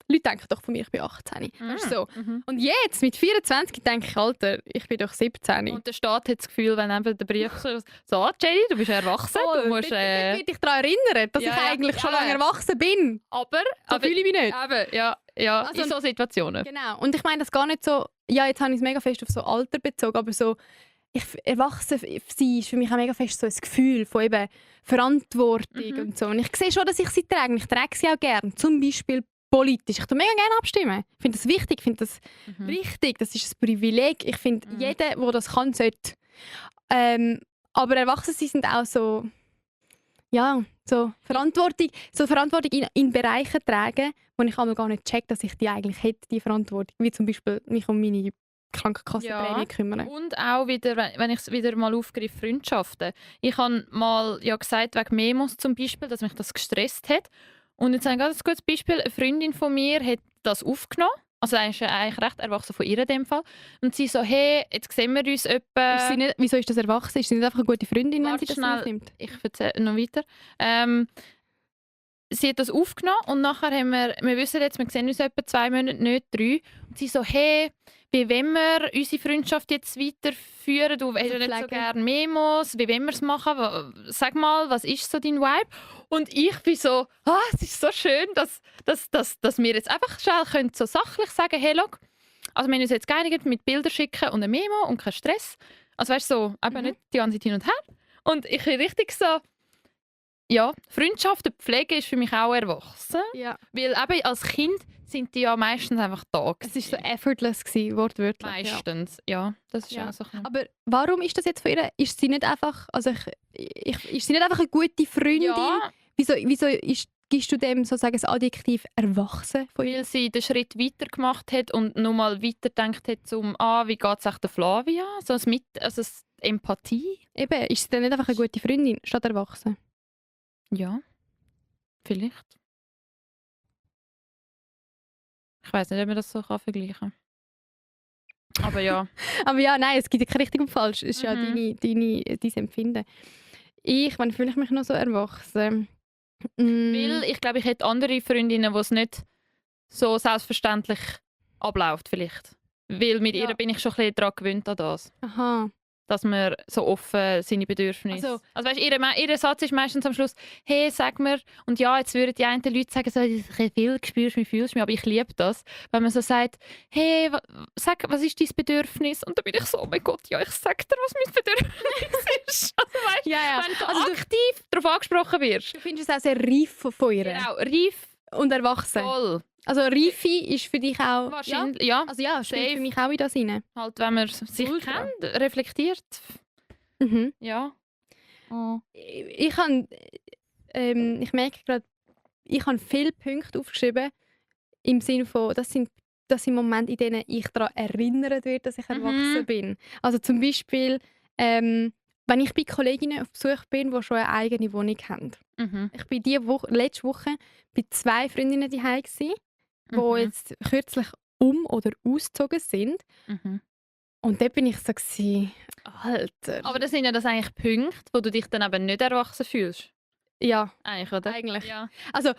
Leute denken doch von mir, ich bin 18. Weißt du, so. Und jetzt, mit 24, denke ich, Alter, ich bin doch 17. Und der Staat hat das Gefühl, wenn eben der Brief so, Jenny, du bist erwachsen, du musst... Dort wird dich daran erinnern, dass Ja, ich ja, eigentlich schon ja. lange erwachsen bin. Aber So fühle ich mich nicht. Eben, ja, Also, in so Situationen. Genau. Und ich meine das gar nicht so, ja, jetzt habe ich es mega fest auf so Alter bezogen, aber so, erwachsen sein ist für mich auch mega fest so ein Gefühl von eben Verantwortung und so. Und ich sehe schon, dass ich sie trage. Ich trage sie auch gerne. Zum Beispiel politisch. Ich tue mega gerne abstimmen. Ich finde das wichtig, ich finde das richtig. Das ist ein Privileg. Ich finde, jeder, der das kann, sollte. Aber Erwachsene sind auch so, ja, so Verantwortung in Bereichen tragen, wo ich einmal gar nicht check, dass ich die eigentlich hätte, die Verantwortung. Wie zum Beispiel mich um meine Krankenkassenprämie kümmern. Und auch wieder, wenn ich es wieder mal aufgreife, Freundschaften. Ich habe mal gesagt, wegen Memos zum Beispiel, dass mich das gestresst hat. Und jetzt ein ganz gutes Beispiel, eine Freundin von mir hat das aufgenommen Also er ist eigentlich recht erwachsen von ihr in dem Fall. Und sie so, hey, jetzt sehen wir uns etwa... Ist sie nicht, wieso ist das erwachsen? Ist sie nicht einfach eine gute Freundin, wenn Warte sie das schnell. aufnimmt? Ich erzähle noch weiter. Sie hat das aufgenommen und nachher haben wir wissen jetzt, wir sehen uns etwa 2 Monate, nicht 3. Und sie so, hey, wie wollen wir unsere Freundschaft jetzt weiterführen? Du hast ja nicht so pflegen. gerne Memos. Wie wollen wir es machen? Sag mal, was ist so dein Vibe? Und ich bin so, es ist so schön, dass wir jetzt einfach schnell können so sachlich sagen, hey, schau, also wir haben uns jetzt geeinigt mit Bildern schicken und ein Memo und kein Stress. Also weißt du, so, eben nicht die ganze Zeit hin und her. Und ich bin richtig so, ja, Freundschaften pflegen ist für mich auch erwachsen. Ja. Weil eben als Kind sind die ja meistens einfach da Es war so effortless, wortwörtlich. meistens, ja. Das ist Ja. auch so ein bisschen- Aber warum ist das jetzt von ihr? Ist sie nicht einfach, also ist sie nicht einfach eine gute Freundin? Ja, Wieso gibst du dem sozusagen das Adjektiv erwachsen von ihr? weil sie den Schritt weiter gemacht hat und nochmal weitergedacht hat zum wie geht es echt der Flavia? So das Empathie. Eben, ist sie dann nicht einfach eine gute Freundin statt erwachsen? Ja, vielleicht. Ich weiß nicht, ob man das so vergleichen kann. Aber ja. Aber ja, nein, es gibt ja kein richtig und falsch. Es ist ja Mhm. dein Empfinden. Wann fühle ich mich noch so erwachsen? Weil ich glaube, ich hätte andere Freundinnen, wo es nicht so selbstverständlich abläuft vielleicht. Weil mit Ja. ihr bin ich schon ein bisschen daran gewöhnt an das. Aha. Dass man so offen seine Bedürfnisse... Also weißt, ihr Satz ist meistens am Schluss «Hey, sag mir...» Und ja, jetzt würden die einen Leute sagen so «Ich viel spürst mich, fühlst mich», aber ich liebe das. Wenn man so sagt «Hey, sag, was ist dein Bedürfnis?» Und dann bin ich so «Oh mein Gott, ja, ich sag dir, was mein Bedürfnis ist.» Also weißt, Ja. wenn du Also du aktiv darauf angesprochen wirst. Du findest es auch sehr reif von ihr Genau, reif, und erwachsen. voll. Also Reife ist für dich auch... Wahrscheinlich, ja. Also ja, spielt Safe. für mich auch in das rein. Halt, wenn man sich Ultra. kennt, reflektiert. Mhm. Ja. Oh. Ich merke gerade, ich habe viele Punkte aufgeschrieben, im Sinne von, das sind Momente, in denen ich daran erinnert werde, dass ich erwachsen bin. Also zum Beispiel, wenn ich bei Kolleginnen auf Besuch bin, die schon eine eigene Wohnung haben. Mhm. Ich war letzte Woche bei 2 Freundinnen daheim gsi, die jetzt kürzlich oder ausgezogen sind. Mhm. Und dort bin ich so gewesen, Alter. Aber das sind ja das eigentlich Punkte, wo du dich dann eben nicht erwachsen fühlst. Ja, Eigentlich, oder? eigentlich. Ja. Also,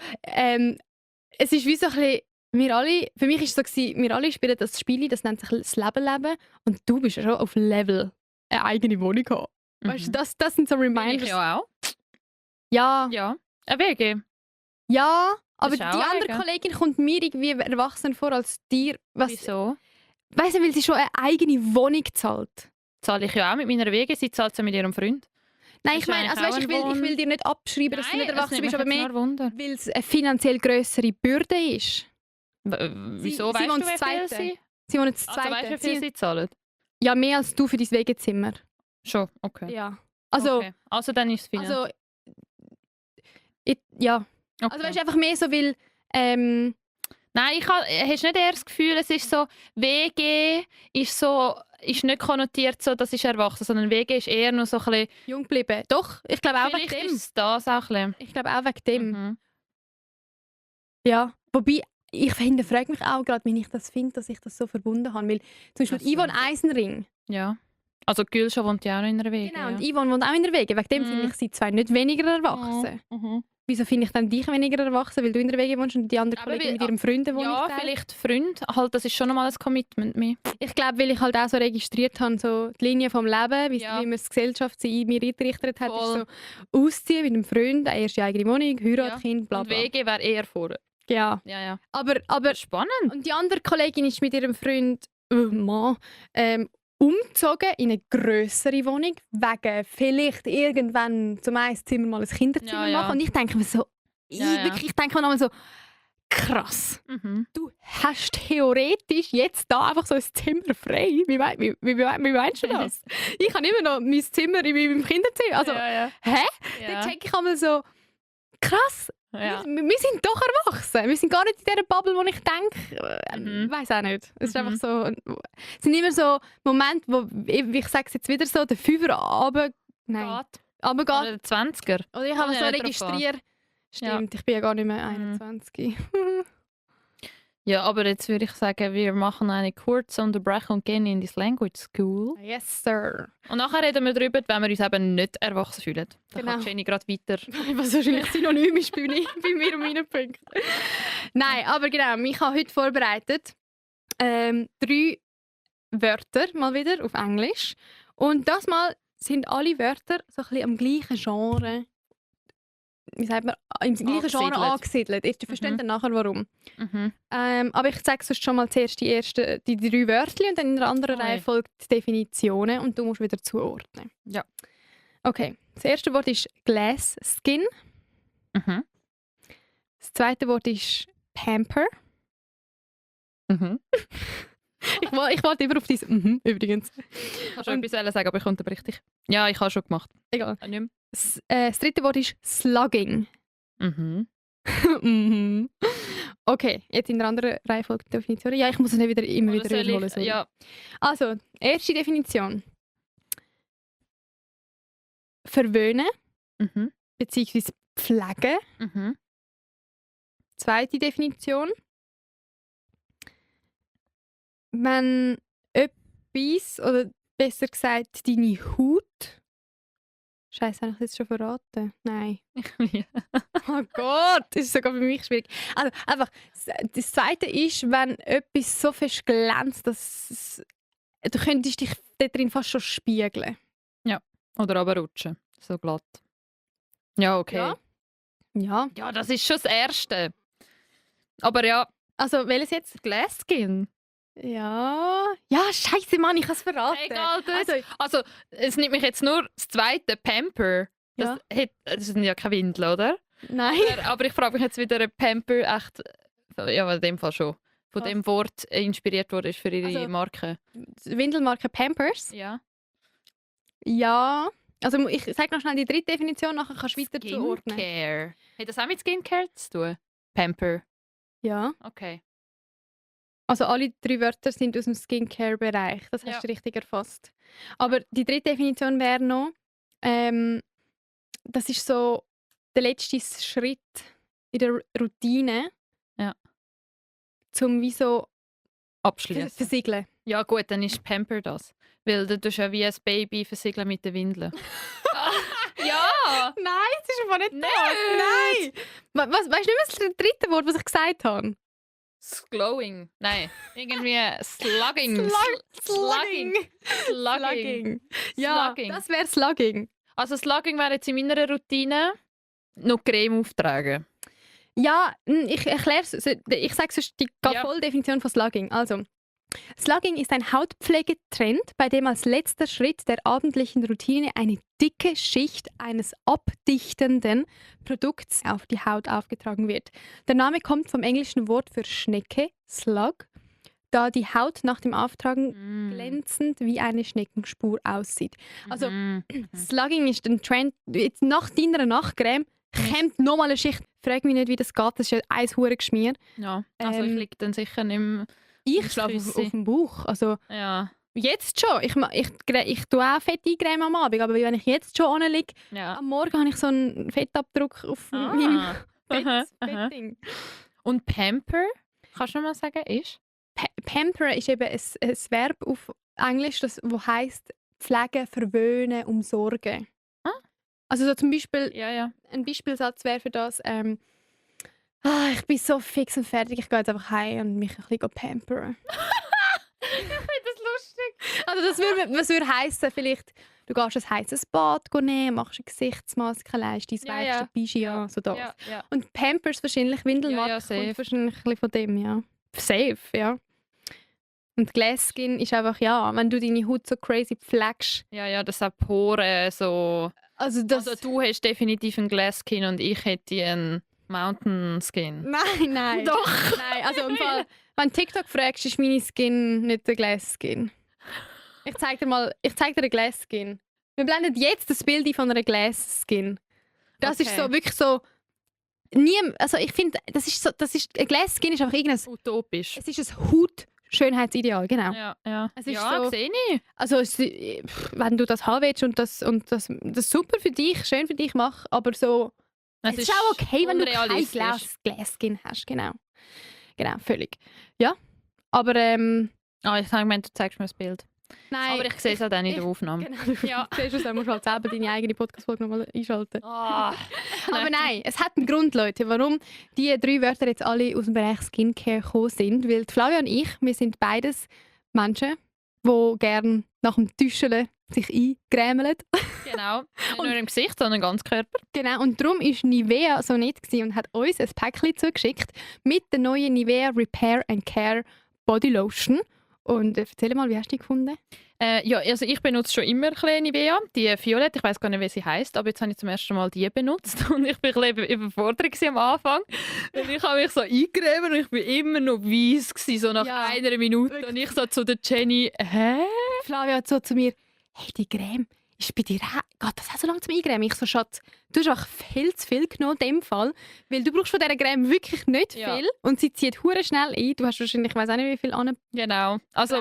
es ist wie so ein bisschen, für mich war es so gewesen, wir alle spielen das Spiel, das nennt sich das Leben. Und du bist ja schon auf Level eine eigene Wohnung haben. Weißt du, das sind so Bin Reminders. ich ja auch. Ja, Ja. Ein WG. ja, aber ist die auch andere eigen. Kollegin kommt mir irgendwie erwachsen vor als dir. Wieso? Weißt du, weil sie schon eine eigene Wohnung zahlt. Zahle ich ja auch mit meiner WG, sie zahlt es mit ihrem Freund. Nein, Das ich ist meine, also eigentlich weißt, auch ich will dir nicht abschreiben, dass du nicht erwachsen bist, aber mehr, Wunder. weil es eine finanziell grössere Bürde ist. Wieso sie weißt wohnt du, wie das viel Zweite. sie? Sie wohnt das Also weißt du, Zweite. wie viel sie zahlen? Ja, mehr als du für dein Wegezimmer. Schon, okay. Ja. Also, Okay. Also dann ist es finanziell. also ja. Okay. Also weißt du, einfach mehr so, weil Nein, hast nicht eher das Gefühl, es ist so, WG ist nicht konnotiert so, das ist erwachsen, sondern WG ist eher nur so ein bisschen, jung geblieben. Doch, ich glaube auch vielleicht wegen ist dem. es das auch ein Ich glaube auch wegen dem. bisschen. Mhm. Ja. Wobei, ich hinterfrage mich auch gerade, wenn ich das finde, dass ich das so verbunden habe. Weil zum Beispiel Also. Yvonne Eisenring. Ja. Also Gülscha wohnt ja auch noch in einer WG. Genau, ja. und Yvonne wohnt auch in der Wege. Wegen dem Mhm. finde ich sie zwei nicht weniger erwachsen. Mhm. Wieso finde ich dann dich weniger erwachsen, weil du in der Wege wohnst und die andere Aber Kollegin weil- mit ihrem Freund wohnt? Ja, vielleicht Freund. Halt, das ist schon nochmal ein Commitment mehr. Ich glaube, weil ich halt auch so registriert habe, so die Linie vom Leben, wie Ja. man die Gesellschaft sie in mir eingerichtet hat, Voll. ist so ausziehen mit einem Freund, eine erste eigene Wohnung, Heirat, Ja. Kind, bla Und bla. WG wäre eher vor. Ja. Ja, ja. Aber Spannend. und die andere Kollegin ist mit ihrem Freund Mann umgezogen in eine grössere Wohnung, wegen vielleicht irgendwann zum Einzimmer mal ein Kinderzimmer Ja, ja. machen. Und ich denke mir so, Ja. wirklich, ich denke mir nochmal so, krass. Mhm. Du hast theoretisch jetzt da einfach so ein Zimmer frei. Wie meinst du das? Ich habe immer noch mein Zimmer in meinem Kinderzimmer. Also, ja. hä? Ja. Dann check ich einmal so, krass, Ja. wir sind doch erwachsen. Wir sind gar nicht in dieser Bubble, wo ich denke, Mhm. weiß auch nicht. Es ist Mhm. einfach so, es sind immer so Momente, wo, ich sage es jetzt wieder so, der Fünfer runtergeht. Geht. Aber Oder der 20er. oder ich habe Kommt so ja nicht drauf an. registriert. Stimmt, ich bin ja gar nicht mehr 21. Ja, aber jetzt würde ich sagen, wir machen eine kurze Unterbrechung und gehen in die Language School. Yes, sir. Und nachher reden wir darüber, wenn wir uns eben nicht erwachsen fühlen. Dann Genau. kann Jenny gerade weiter. Was wahrscheinlich synonym ist bei mir und meinen Punkten. Nein, aber genau, ich habe heute vorbereitet 3 Wörter mal wieder auf Englisch. Und das Mal sind alle Wörter so ein bisschen am gleichen Genre, wie sagt man, im gleichen Genre angesiedelt. Ihr versteht dann nachher warum. Mhm. Aber ich sage sonst schon mal zuerst die 3 Wörter und dann in der anderen Okay. Reihe folgt die Definitionen und du musst wieder zuordnen. Ja. Okay, das erste Wort ist Glass Skin. Mhm. Das zweite Wort ist Pamper. Mhm. Ich wollte immer auf dieses übrigens. Ich kann schon etwas sagen, aber ich unterbreche dich. Ja, ich habe schon gemacht. Egal. Nicht mehr. Das dritte Wort ist Slugging. Mhm. Mhm. Okay, jetzt in der anderen Reihenfolge die Definition. Ja, ich muss es nicht immer Oder wieder soll wiederholen. ich? sorry. Ja. Also, erste Definition. Verwöhnen Mhm. bzw. pflegen. Mhm. Zweite Definition. Wenn etwas, oder besser gesagt deine Haut. Scheiße, habe ich das jetzt schon verraten? Nein. Oh Gott, das ist sogar für mich schwierig. Also einfach, das Zweite ist, wenn etwas so fest glänzt, dass du könntest dich da drin fast schon spiegeln. Oder aber rutschen. So glatt. Ja, okay. Ja. Ja. Ja, das ist schon das Erste. Aber ja, Also, welches jetzt? Glasskin. Ja. Ja, scheiße, Mann, ich habe es verraten. Egal, das. Also, Also, es nimmt mich jetzt nur das Zweite, Pamper. Das sind ja keine Windeln, oder? nein. Aber ich frage mich jetzt wieder, ob Pamper echt, ja, in dem Fall schon, von Was? dem Wort inspiriert wurde für ihre Also- Marke. Die Windelmarke Pampers. Ja. Ja. Also, ich sage noch schnell die dritte Definition, nachher kannst du weiter zuordnen. Skincare. Hat das auch mit Skincare zu tun? Pamper. Ja. Okay. Also alle 3 Wörter sind aus dem Skincare-Bereich. Das hast Ja. du richtig erfasst. Aber die dritte Definition wäre noch, das ist so der letzte Schritt in der Routine, Ja. zum wie so Abschließen. versiegeln. Ja gut, dann ist Pamper das. Weil du tust ja wie ein Baby versiegeln mit den Windeln. Ja! Nein, das ist einfach nicht Nicht. das. Nein! Weißt du nicht mehr das dritte Wort, was ich gesagt habe? Glowing. Nein, irgendwie slugging. Slugging. Slugging. Ja, Slugging. das wäre Slugging. Also Slugging wäre jetzt in meiner Routine noch Creme auftragen. Ja, ich erkläre es. Ich sage sonst die Ja. volle Definition von Slugging. Also, Slugging ist ein Hautpflegetrend, bei dem als letzter Schritt der abendlichen Routine eine dicke Schicht eines abdichtenden Produkts auf die Haut aufgetragen wird. Der Name kommt vom englischen Wort für Schnecke, Slug, da die Haut nach dem Auftragen glänzend wie eine Schneckenspur aussieht. Also, Slugging ist ein Trend. Jetzt nach deiner Nachtcreme kommt nochmal eine Schicht. Frag mich nicht, wie das geht. Das ist ja ein hure Geschmier. Ja, also ich liege dann sicher im... Ich schlafe Küssi. auf dem Bauch. Also, Ja, jetzt schon. Ich tue auch fette Creme am Abend, aber wenn ich jetzt schon liege, ja. am Morgen habe ich so einen Fettabdruck auf meinem Bettding. Und Pamper, kannst du mal sagen, ist? Pamper ist eben ein Verb auf Englisch, das heisst pflegen, verwöhnen, umsorgen. Ah. Also so zum Beispiel, Ja. ein Beispielsatz wäre für das, ich bin so fix und fertig, ich gehe jetzt einfach heim und mich ein bisschen pampern. Ich finde das lustig. Also was würde heissen, vielleicht, du gehst ein heißes Bad nehmen, machst eine Gesichtsmaske, leist dein Ja, weichste ja. Pyjama, so das. Ja. Und Pampers wahrscheinlich, Windelmarke, Ja, safe. kommt wahrscheinlich ein bisschen von dem, ja. Safe, ja. Und Glass Skin ist einfach, ja, wenn du deine Haut so crazy pflegst. Ja, das sind Poren so... Also das... Also du hast definitiv einen Glass Skin und ich hätte einen Mountain Skin. Nein. Doch. Nein, also im Fall, wenn du TikTok fragst, ist meine Skin nicht der Glass Skin. Ich zeig dir eine Glass Skin. Wir blenden jetzt das Bild ein von einer Glass Skin. Das ist Okay. so wirklich so... Also ich finde, ein Glass Skin ist einfach irgendein... Utopisch. Es ist ein Haut-Schönheitsideal, genau. Ja. Es ist Ja, so- sehe ich. Also wenn du das haben willst und das super für dich, schön für dich machst, aber so... Es ist auch okay, wenn du kein unrealistisch. Glass Skin hast, genau. Genau, völlig. Ja, aber Ich sage, du zeigst mir das Bild. nein. Aber ich sehe es auch dann in der Aufnahme. Genau, du siehst es, dann musst du halt selber deine eigene Podcast-Folge nochmal einschalten. Ah. Aber nein, es hat einen Grund, Leute, warum die 3 Wörter jetzt alle aus dem Bereich Skincare gekommen sind. Weil die Flavia und ich, wir sind beides Menschen, die gerne nach dem Tuscheln sich eingrämeln. Genau. Nicht nur im Gesicht, sondern ganz Körper. Genau, und darum war Nivea so nett gewesen und hat uns ein Päckchen zugeschickt mit der neuen Nivea Repair and Care Body Lotion. Und erzähl mal, wie hast du die gefunden? Also ich benutze schon immer ein bisschen Nivea, die Violette, ich weiß gar nicht, wie sie heisst, aber jetzt habe ich zum ersten Mal die benutzt und ich bin ein bisschen überfordert am Anfang, weil ich habe mich so eingerieben und ich bin immer noch weiss gewesen, so nach einer Minute wirklich. Und ich so zu der Jenny, hä? Flavia hat so zu mir, hey, die Creme ist bei dir geht das auch so lange zum Eingremen? Ich so, Schatz, du hast einfach viel zu viel genommen in dem Fall, weil du brauchst von dieser Creme wirklich nicht viel und sie zieht hure schnell ein. Du hast wahrscheinlich, ich weiß auch nicht, wie viel Genau. Also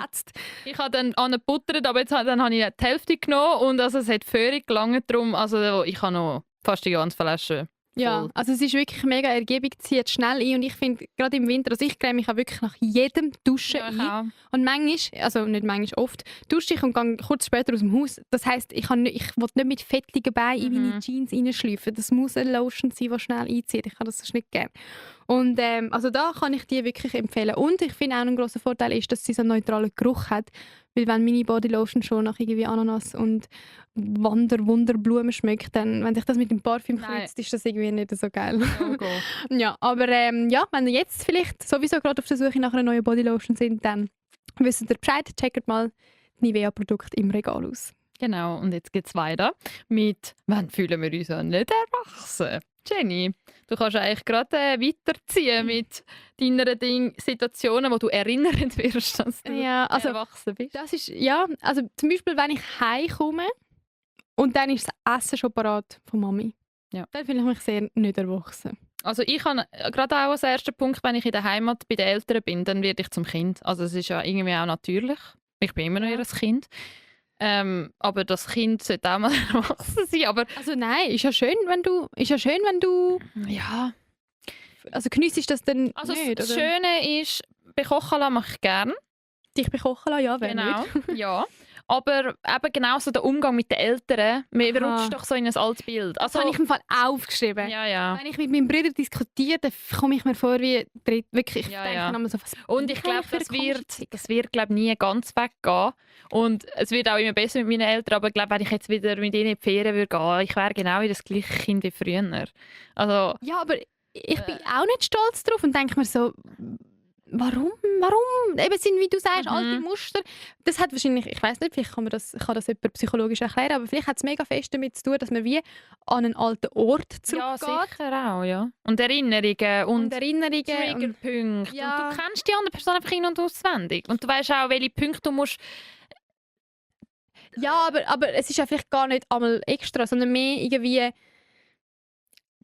ich habe dann angebuttert, aber dann habe ich die Hälfte genommen und also es hat völlig gelangt drum. Also ich habe noch fast die ganze Flasche. Ja, also es ist wirklich mega ergiebig, zieht schnell ein und ich finde, gerade im Winter, also ich creme mich auch wirklich nach jedem Duschen ein. Und manchmal, also nicht manchmal, oft, dusche ich und gehe kurz später aus dem Haus. Das heisst, ich will nicht mit fettigen Beinen in meine Jeans reinschleifen. Das muss eine Lotion sein, die schnell einzieht. Ich kann das nicht gerne. Und also da kann ich die wirklich empfehlen. Und ich finde auch ein grosser Vorteil ist, dass sie so einen neutralen Geruch hat. Weil wenn meine Bodylotion schon nach irgendwie Ananas und Wunderblumen schmeckt, dann, wenn sich das mit dem Parfüm kreuzt, ist das irgendwie nicht so geil. Ja, aber wenn ihr jetzt vielleicht sowieso gerade auf der Suche nach einer neuen Bodylotion sind, dann wisst ihr Bescheid, checkt mal die Nivea-Produkte im Regal aus. Genau, und jetzt geht es weiter mit «Wann fühlen wir uns auch nicht erwachsen?» Jenny, du kannst eigentlich gerade weiterziehen mit deinen Situationen, wo du erinnert wirst, dass du erwachsen bist. Das ist, also zum Beispiel, wenn ich heimkomme und dann ist das Essen schon parat von Mami. Ja. Dann fühle ich mich sehr nicht erwachsen. Also ich habe gerade auch als ersten Punkt, wenn ich in der Heimat bei den Eltern bin, dann werde ich zum Kind. Also es ist ja irgendwie auch natürlich. Ich bin immer noch ihr Kind. Aber das Kind sollte auch mal erwachsen sein. Aber also nein, ist ja schön, wenn du ja. Also geniessest das dann also nicht, das oder? Schöne ist, bekochen lassen mache ich gerne. Dich bekochen lassen, ja, wer nicht. Ja. Aber eben genauso der Umgang mit den Eltern, man rutscht doch so in ein altes Bild. Also, das habe ich im Fall aufgeschrieben. Ja. Wenn ich mit meinem Bruder diskutiere, dann komme ich mir vor wie wirklich. Ja. So, was und ich glaube, das wird glaub, nie ganz weggehen. Und es wird auch immer besser mit meinen Eltern, aber ich glaube, wenn ich jetzt wieder mit ihnen in die Ferien würde gehen, ich wäre genau wie das gleiche Kind wie früher. Also, ja, aber ich bin auch nicht stolz drauf und denke mir so, warum? Eben sind, wie du sagst, alte Muster. Das hat wahrscheinlich, ich weiß nicht, vielleicht kann das jemand psychologisch erklären, aber vielleicht hat es mega fest damit zu tun, dass man wie an einen alten Ort zurückgeht. Ja, sicher auch, ja. Und Erinnerungen und Triggerpunkte. Ja. Und du kennst die andere Person einfach in- und auswendig. Und du weißt auch, welche Punkte du musst... Ja, aber es ist ja vielleicht gar nicht einmal extra, sondern mehr irgendwie...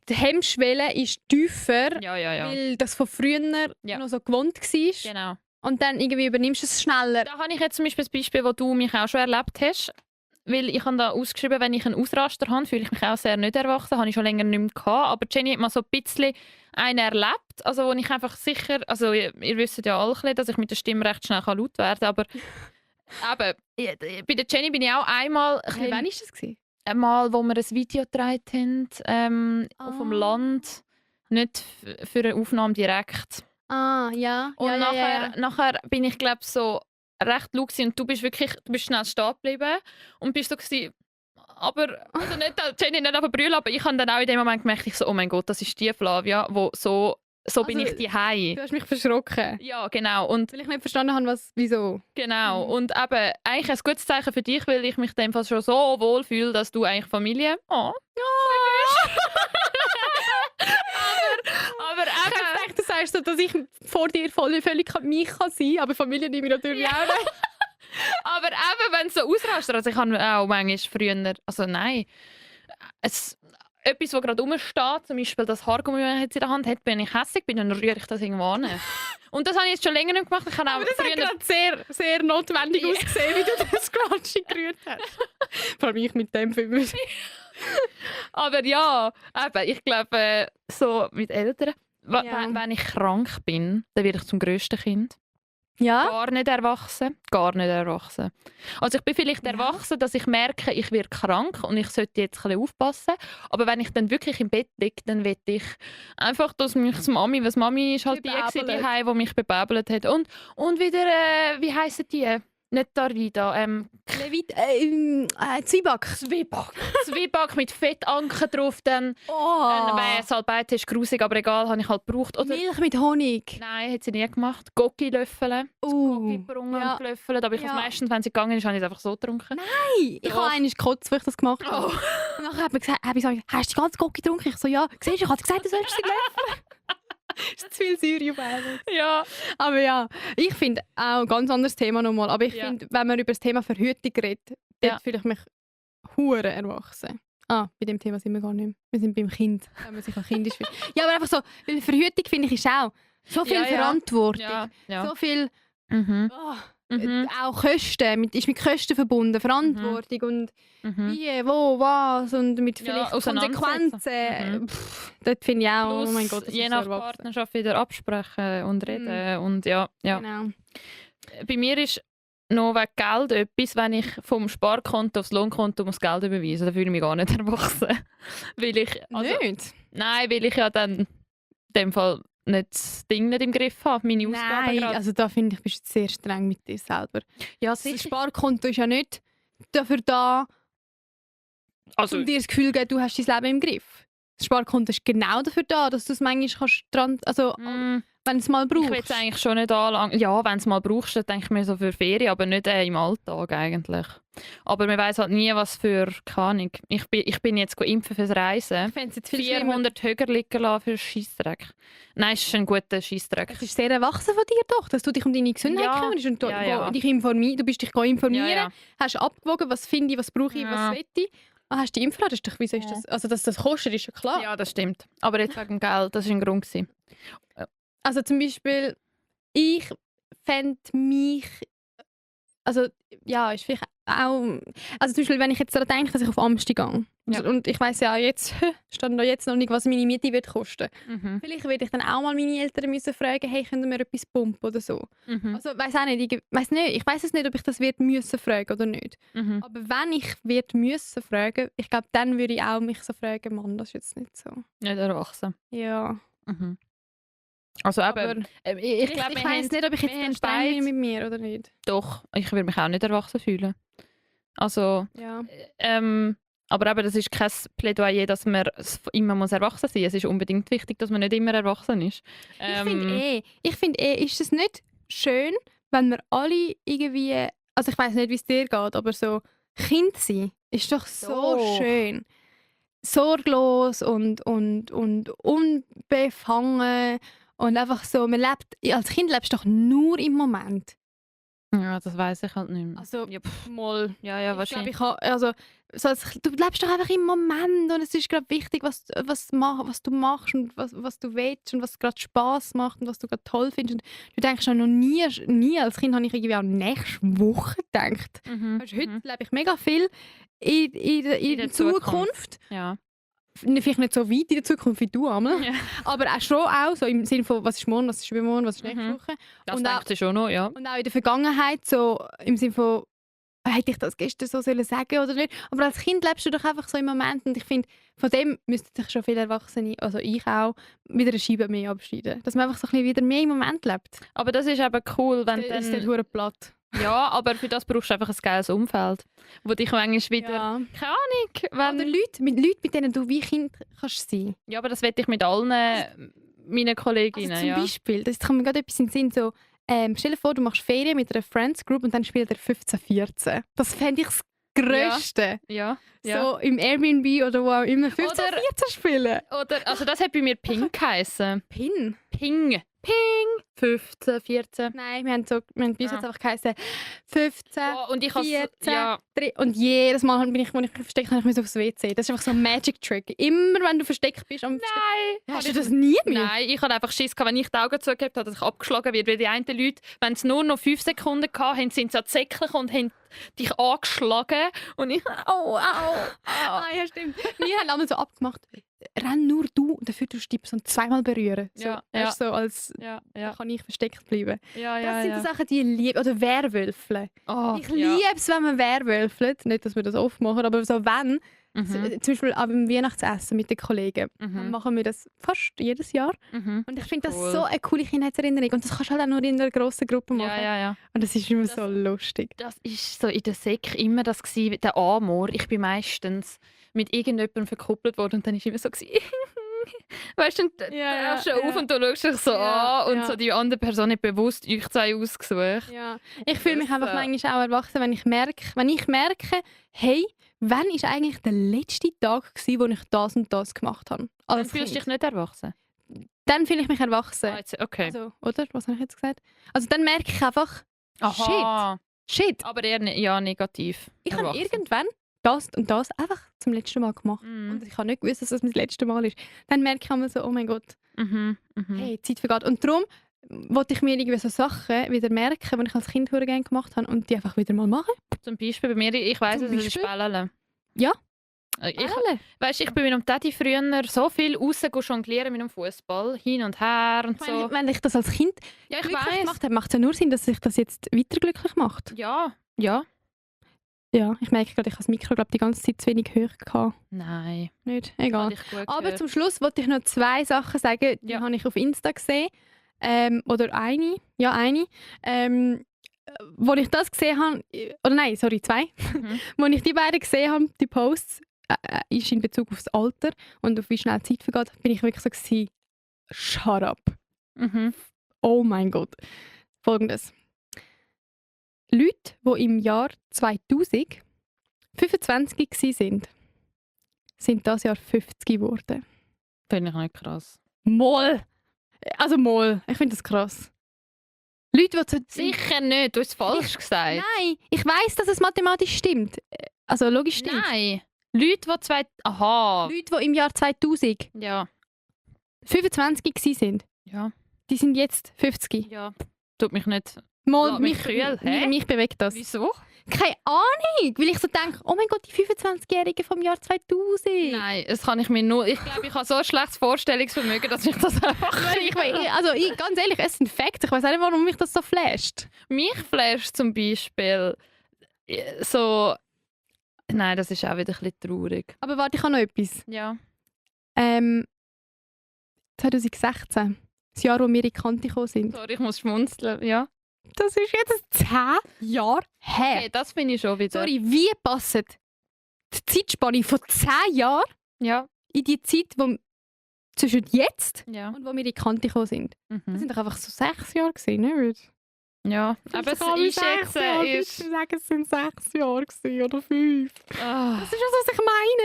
Die Hemmschwelle ist tiefer, weil das von früher noch so gewohnt war. Genau. Und dann irgendwie übernimmst du es schneller. Da habe ich jetzt zum Beispiel das Beispiel, wo du mich auch schon erlebt hast. Weil ich habe da ausgeschrieben, wenn ich einen Ausraster habe, fühle ich mich auch sehr nicht erwachsen. Habe ich schon länger nicht mehr gehabt. Aber Jenny hat mal so ein bisschen einen erlebt, also wo ich einfach sicher, also ihr wisst ja alle, dass ich mit der Stimme recht schnell laut werden kann, aber eben, bei der Jenny bin ich auch einmal... Wann war das? Einmal, wo wir ein Video gedreht haben, auf dem Land, nicht für eine Aufnahme direkt. Ja. Und nachher bin ich, glaube so recht laut und du bist schnell stehen geblieben und bist so gewesen, aber, also nicht, Jenny nicht auf brüllen, aber ich habe dann auch in dem Moment gemerkt, ich so, oh mein Gott, das ist die Flavia, wo so bin ich daheim. Du hast mich verschrocken. Ja, genau. Und weil ich nicht verstanden habe, wieso. Genau. Und eben, eigentlich ein gutes Zeichen für dich, weil ich mich in dem Fall schon so wohl fühle, dass du eigentlich Familie... Oh. Ja. aber ich dachte, du sagst so, dass ich vor dir völlig mich sein kann, aber Familie nehme ich natürlich auch nicht. Aber eben, wenn es so ausrastet, also ich habe auch manchmal früher... Also nein. Etwas, das gerade rumsteht, zum Beispiel das Haargummi, das ich jetzt in der Hand habe, bin ich hässlich, dann rühre ich das irgendwo an. Und das habe ich jetzt schon länger nicht gemacht. Ich habe auch aber das hat gerade sehr, sehr notwendig ausgesehen, wie du das gerade gerührt hast. Vor allem ich mit dem Film. Aber ja, eben, ich glaube, so mit Eltern. Ja. Wenn ich krank bin, dann werde ich zum grössten Kind. Ja? Gar nicht erwachsen. Gar nicht erwachsen. Also ich bin vielleicht erwachsen, dass ich merke, ich werde krank und ich sollte jetzt ein bisschen aufpassen. Aber wenn ich dann wirklich im Bett liege, dann will ich einfach, dass mich das Mami, was Mami ist halt die gewesen, die mich bebäbelt hat. Und wieder, wie heissen die? Nicht Darida, Zwieback. Zwieback mit Fettanker drauf, dann Oh. Salbei ist grusig, aber egal, habe ich halt gebraucht. Oder Milch mit Honig. nein, hat sie nie gemacht. Gocki löffeln. Gocki brungen ja. und gelöffelt. Aber ich habe meistens, wenn sie gegangen ist, habe ich es einfach so getrunken. Hey, ich habe einmal gekotzt, als ich das gemacht habe. Oh. Und nachher habe ich gesagt, hast du die ganze Gocki getrunken? Ich so, ja. Siehst du, ich habe gesagt, du sollst sie löffeln. Das ist zu viel Säure auf einmal. Ja. Aber ja, ich finde auch ein ganz anderes Thema nochmal. Aber ich Ja. finde, wenn man über das Thema Verhütung redet, Ja. dort fühle ich mich hure erwachsen. Bei dem Thema sind wir gar nicht mehr. Wir sind beim Kind, wenn man sich an kindisch fühlt. Ja, aber einfach so, weil Verhütung finde ich ist auch so viel Ja, ja. Verantwortung. Ja. So viel, Mhm. auch Kosten, ist mit Kosten verbunden, Verantwortung und wie, wo, was und mit Ja, vielleicht auseinandersetzen. Konsequenzen. Dort finde ich auch, Plus, oh mein Gott, das je ist nach so erwachsen. Partnerschaft wieder absprechen und reden. Und ja. Genau. Bei mir ist noch wegen Geld etwas, wenn ich vom Sparkonto aufs Lohnkonto muss Geld überweisen, dann fühle ich mich gar nicht erwachsen. Weil ich, Nicht? Nein, weil ich ja dann in dem Fall nicht das Ding nicht im Griff habe, meine Ausgaben Nein, gerade. also da finde ich, bist du sehr streng mit dir selber. Ja, Das sicher. Sparkonto ist ja nicht dafür da, Also, um dir das Gefühl zu geben, du hast dein Leben im Griff. Das Sparkonto ist genau dafür da, dass du es manchmal kannst wenn du es mal ich will brauchst. es eigentlich schon nicht anlangen. Ja, wenn du es mal brauchst, dann denke ich mir so für Ferien, aber nicht im Alltag eigentlich. Aber man weiß halt nie, was für, keine Ahnung. Ich bin jetzt impfen fürs Reisen. Ich fände es jetzt viel schlimmer. 400 Höger liegen lassen für Scheissdreck. Nein, es ist ein guter Scheissdreck. Es ist sehr erwachsen von dir doch, dass du dich um deine Gesundheit Ja. kümmerst und Ja. dich du bist dich informieren, Ja. hast abgewogen, was finde ich, was brauche ich, Ja. was will ich. Hast du die Impfung? Wieso ist das? Also, dass das kostet, ist ja klar. Ja, das stimmt. Aber jetzt wegen Geld, das war ein Grund. gewesen. Also zum Beispiel, ich fände mich, also ja, ist vielleicht auch, also zum Beispiel, wenn ich jetzt daran denke, dass ich auf Amsti gehe, Ja. und ich weiss ja jetzt, stand da jetzt noch nicht, was meine Miete wird kosten. Mhm. Vielleicht würde ich dann auch mal meine Eltern müssen fragen, hey, können wir etwas pumpen oder so. Mhm. Also weiss auch nicht, ich weiss es nicht, ob ich das wird müssen fragen oder nicht. Mhm. Aber wenn ich wird müssen fragen, ich glaube, dann würde ich auch mich so fragen, Mann, das ist jetzt nicht so. Nicht erwachsen. Ja, Mhm. Also aber eben, ich glaube, ich wir weiss haben nicht, ob ich jetzt wir dann haben streng bin beide- mit mir oder nicht. doch, ich würde mich auch nicht erwachsen fühlen. Also, Ja. aber eben, das ist kein Plädoyer, dass man immer muss erwachsen sein muss. Es ist unbedingt wichtig, dass man nicht immer erwachsen ist. Ich finde ist es nicht schön, wenn wir alle irgendwie, also ich weiß nicht, wie es dir geht, aber so Kind sein ist doch so Doch. schön. Sorglos und unbefangen und einfach so, als Kind lebst du doch nur im Moment. Ja, das weiß ich halt nicht mehr. Also, ja, mal. ja, ja, Ich wahrscheinlich. glaube, du lebst doch einfach im Moment und es ist gerade wichtig, was du machst und was du willst und was gerade Spass macht und was du gerade toll findest. Und du denkst ja noch nie als Kind habe ich irgendwie an nächste Woche gedacht. Mhm. Weißt du, heute lebe ich mega viel in der der Zukunft. Ja. Vielleicht nicht so weit in der Zukunft wie du, Amel. Ja. Aber auch schon auch so im Sinne von, was ist morgen, was ist übermorgen, was ist nächste Mhm. Woche. Das Und auch- denkt ihr schon noch, ja. Und auch in der Vergangenheit, so im Sinne von, hätte ich das gestern so sollen sagen oder nicht. Aber als Kind lebst du doch einfach so im Moment. Und ich finde, von dem müssten sich schon viele Erwachsene, also ich auch, wieder eine Scheibe mehr abschneiden. Dass man einfach so ein bisschen wieder mehr im Moment lebt. Aber das ist eben cool, wenn Das ist dann dann... verdammt platt. Ja, aber für das brauchst du einfach ein geiles Umfeld, wo dich manchmal wieder... Ja. Keine Ahnung, Oder wenn... Leute, mit denen du wie Kind kannst sein. Ja, aber das wette ich mit allen meinen Kolleginnen, Also zum ja. Beispiel, das kann mir gerade etwas in den Sinn, so, stell dir vor, du machst Ferien mit einer Friends Group und dann spielt er 15-14. Das fände ich das Grösste. Ja, ja. So im Airbnb oder wo auch immer 15-14 spielen. Oder, also das hat bei mir Ping geheissen. Pin? Ping. Ping. 15, 14. Nein, wir haben bei uns Ah. jetzt einfach geheißen 15, Ja, und ich has, 14, ja, 3. Und jedes Mal, wenn ich versteckt habe, ich aufs WC. Das ist einfach so ein Magic Trick. Immer wenn du versteckt bist. Nein. Hast du das nie mehr? Nein, ich hatte einfach Schiss, wenn ich die Augen zugehabt habe, dass ich abgeschlagen werde. Weil die einen Leute, wenn es nur noch 5 Sekunden hatten, sind sie tatsächlich und haben dich angeschlagen. Und ich, au. Ah, ja, stimmt. Wir haben alle so abgemacht. renn nur du und dafür tust du die Person zweimal berühren. So, Ja, weißt du, so als Ja, da ja. kann ich versteckt bleiben. Ja, Das ja, sind ja. die Sachen, die ich liebe. Oder Werwölfeln. Oh, Ich liebe es, wenn man Werwölfelt. Nicht, dass wir das oft machen, aber so wenn. Mhm. Zum Beispiel auch beim Weihnachtsessen mit den Kollegen. Dann Mhm. machen wir das fast jedes Jahr. Mhm. Und ich finde das Cool. so eine coole Kindheitserinnerung. Und das kannst du halt auch nur in einer grossen Gruppe machen. Ja, ja, ja. Und das ist immer Das- so lustig. Das ist so in der Sek immer das gsi, der Amor. Ich bin meistens mit irgendjemandem verkuppelt worden und dann ist immer so gsi. Weißt du, dann Ja, drehst du ja, auf ja. und du schaust dich so Ja, an und ja. so die andere Person hat bewusst euch zwei ausgesucht. Ja. Ich fühle mich Das, einfach manchmal auch erwachsen, wenn ich merke, hey, wann war eigentlich der letzte Tag, wo ich das und das gemacht habe? Dann Als fühlst du dich Kind. nicht erwachsen. Dann fühle ich mich erwachsen. Ah, jetzt, okay. Also, oder? Was habe ich jetzt gesagt? Also dann merke ich einfach, Aha. shit, Aber eher ja, negativ. ich habe Erwachsen. irgendwann das und das einfach zum letzten Mal gemacht. Mhm. Und ich habe nicht gewusst, dass das mein letztes Mal ist. Dann merke ich immer so, oh mein Gott, Mhm. Mhm. hey, die Zeit vergeht. Und darum wollte ich mir irgendwie so Sachen wieder merken, die ich als Kind sehr gerne gemacht habe und die einfach wieder mal machen. Zum Beispiel bei mir, ich weiss, Zum es ist Beispiel? Bällele. Ja. Ich bin mit dem Daddy früher so viel raus jonglieren mit dem Fußball hin und her und Ich meine, so. wenn ich das als Kind Ja, ich glücklich weiß. gemacht habe, macht es ja nur Sinn, dass sich das jetzt weiter glücklich macht. Ja, ja. Ja, ich merke gerade, ich habe das Mikro die ganze Zeit zu wenig hoch gehabt. Nein. Nicht? Egal. Habe ich gut Aber gehört. zum Schluss wollte ich noch 2 Sachen sagen, die Ja. habe ich auf Insta gesehen. Oder eine. Ja, eine. Wo ich das gesehen habe, oder nein, sorry, 2. Mhm. Wo ich die beiden gesehen habe, die Posts, ist in Bezug aufs Alter und auf wie schnell die Zeit vergeht, bin ich wirklich so gewesen, shut up. Mhm. Oh mein Gott. Folgendes. Leute, die im Jahr 2000 25 waren, sind das Jahr 50 geworden. Finde ich nicht krass. Moll! Also Moll. Ich finde das krass. Leute, die zu... Sicher nicht, du hast es falsch gesagt. Nein, ich weiss, dass es mathematisch stimmt. Also logisch stimmt. Nein. Leute, die zwei... Aha. Leute, die im Jahr 2000 Ja. 25 waren, Ja. die sind jetzt 50. Ja. Tut mich nicht... Moll, Lass mich kühl, hä? mich bewegt das. Wieso? Keine Ahnung, weil ich so denke, oh mein Gott, die 25-Jährigen vom Jahr 2000. Nein, das kann ich mir nur... Ich glaube, ich habe so ein schlechtes Vorstellungsvermögen, dass ich das einfach... Ganz ehrlich, es sind Facts. Ich weiß auch nicht, warum mich das so flasht. Mich flasht zum Beispiel so... Nein, das ist auch wieder ein bisschen traurig. Aber warte, ich habe noch etwas. Ja. 2016, das Jahr, wo wir in die Kante gekommen sind. Sorry, ich muss schmunzeln. Ja. Das ist jetzt 10 Jahre her. Okay, das finde ich schon wieder. Sorry, wie passt die Zeitspanne von 10 Jahren Ja. in die Zeit, wo zwischen jetzt Ja. und wo wir in die Kante gekommen sind? Das Mhm. sind doch einfach so 6 Jahre gewesen, nicht? Ja. Aber es ist jetzt... Ich sage, es sind 6 Jahre gewesen, oder 5. Ah. Das ist das, was ich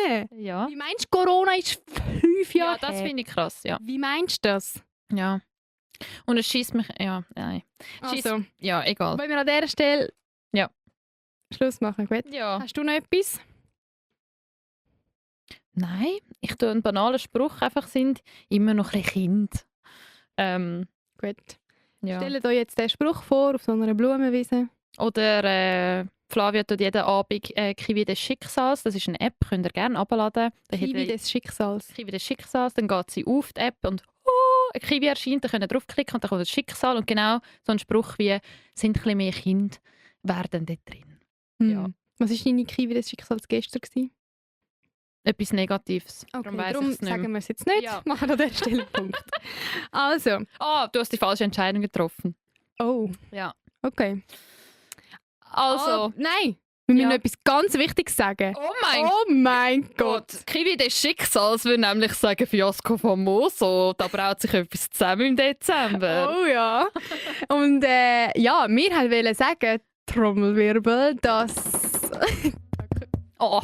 meine. Ja. Wie meinst du, Corona ist 5 Ja, Jahre das her? finde ich krass, ja. Wie meinst du das? Ja. Und es schießt mich... Ja, nein. Also, Ja, egal. wollen wir an dieser Stelle Ja. Schluss machen, gut? Ja. Hast du noch etwas? Nein, ich tue einen banalen Spruch, einfach sind immer noch ein bisschen Kind. Gut. Ja. Stellt euch jetzt den Spruch vor auf so einer Blumenwiese. Oder Flavia tut jeden Abend Kiwi des Schicksals. Das ist eine App, könnt ihr gerne abladen. Kiwi des Schicksals. Kiwi des Schicksals. Dann geht sie auf die App und ein Kiwi erscheint. Dann könnt ihr draufklicken und dann kommt das Schicksal. Und genau so ein Spruch wie «Sind ein bisschen mehr Kinder werden dort drin». Ja. Was war deine Kiwi des Schicksals gestern gewesen? Etwas Negatives. Okay, Darum weiss darum ich's nicht sagen mehr. wir es jetzt nicht. Ja. Machen an der Stelle einen Punkt. Also. Du hast die falsche Entscheidung getroffen. Oh. Ja. Okay. Also... Nein. Wir müssen Ja. noch etwas ganz Wichtiges sagen. Oh mein Gott. Gott. Kiwi des Schicksals würde nämlich sagen Fiasko famoso. Da braut sich etwas zusammen im Dezember. Oh ja. Und ja, wir wollten sagen, Trommelwirbel, dass... Oh.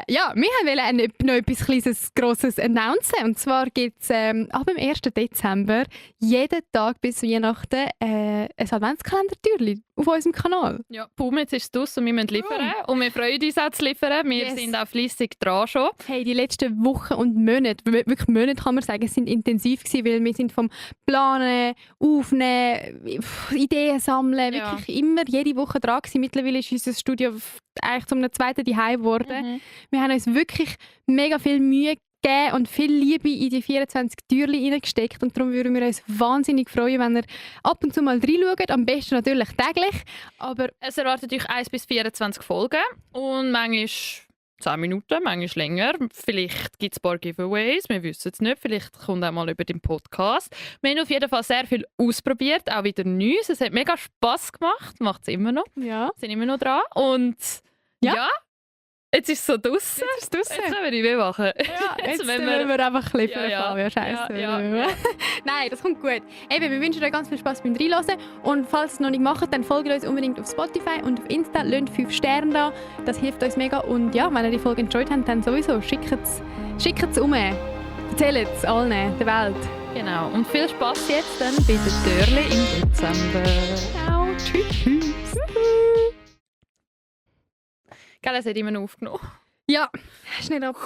ja, wir wollten noch etwas kleines, grosses announcen. Und zwar gibt es ab dem 1. Dezember jeden Tag bis Weihnachten ein Adventskalender-Türchen auf unserem Kanal. Ja, boom, jetzt ist es draus und wir müssen liefern. Und wir freuen uns auch zu liefern. Wir Yes. sind auch fleissig dran schon. Hey, die letzten Wochen und Monate, wirklich Monate kann man sagen, sind intensiv gewesen, weil wir sind vom Planen, Aufnehmen, Ideen sammeln, Ja. wirklich immer jede Woche dran gewesen. Mittlerweile ist unser Studio eigentlich zum zweiten Zuhause geworden. Wir haben uns wirklich mega viel Mühe gegeben und viel Liebe in die 24 Türchen reingesteckt. Und darum würden wir uns wahnsinnig freuen, wenn ihr ab und zu mal reinschaut. Am besten natürlich täglich. Aber Es erwartet euch 1 bis 24 Folgen und manchmal 10 Minuten, manchmal länger. Vielleicht gibt es ein paar Giveaways, wir wissen es nicht. Vielleicht kommt auch mal über den Podcast. Wir haben auf jeden Fall sehr viel ausprobiert, auch wieder Neues. Es hat mega Spass gemacht, macht es immer noch. ja, Sind immer noch dran. Und ja, jetzt ist es so draussen. jetzt ist es Jetzt draussen. können wir nicht mehr machen. Ja, jetzt wenn wollen wir einfach klippern. Ja. Scheiße. Ja. Nein, das kommt gut. Eben, wir wünschen euch ganz viel Spaß beim Reinhören. Und falls ihr es noch nicht macht, dann folgt uns unbedingt auf Spotify und auf Insta. Lasst 5 Sterne da. Das hilft uns mega. Und ja, wenn ihr die Folge enjoyed habt, dann sowieso schickt es um. Erzählt es allen, der Welt. Genau. Und viel Spaß jetzt dann bei den Türchen im Dezember. Ciao. Tschüss. Gell, es hat immer noch aufgenommen. Ja, schnell ab.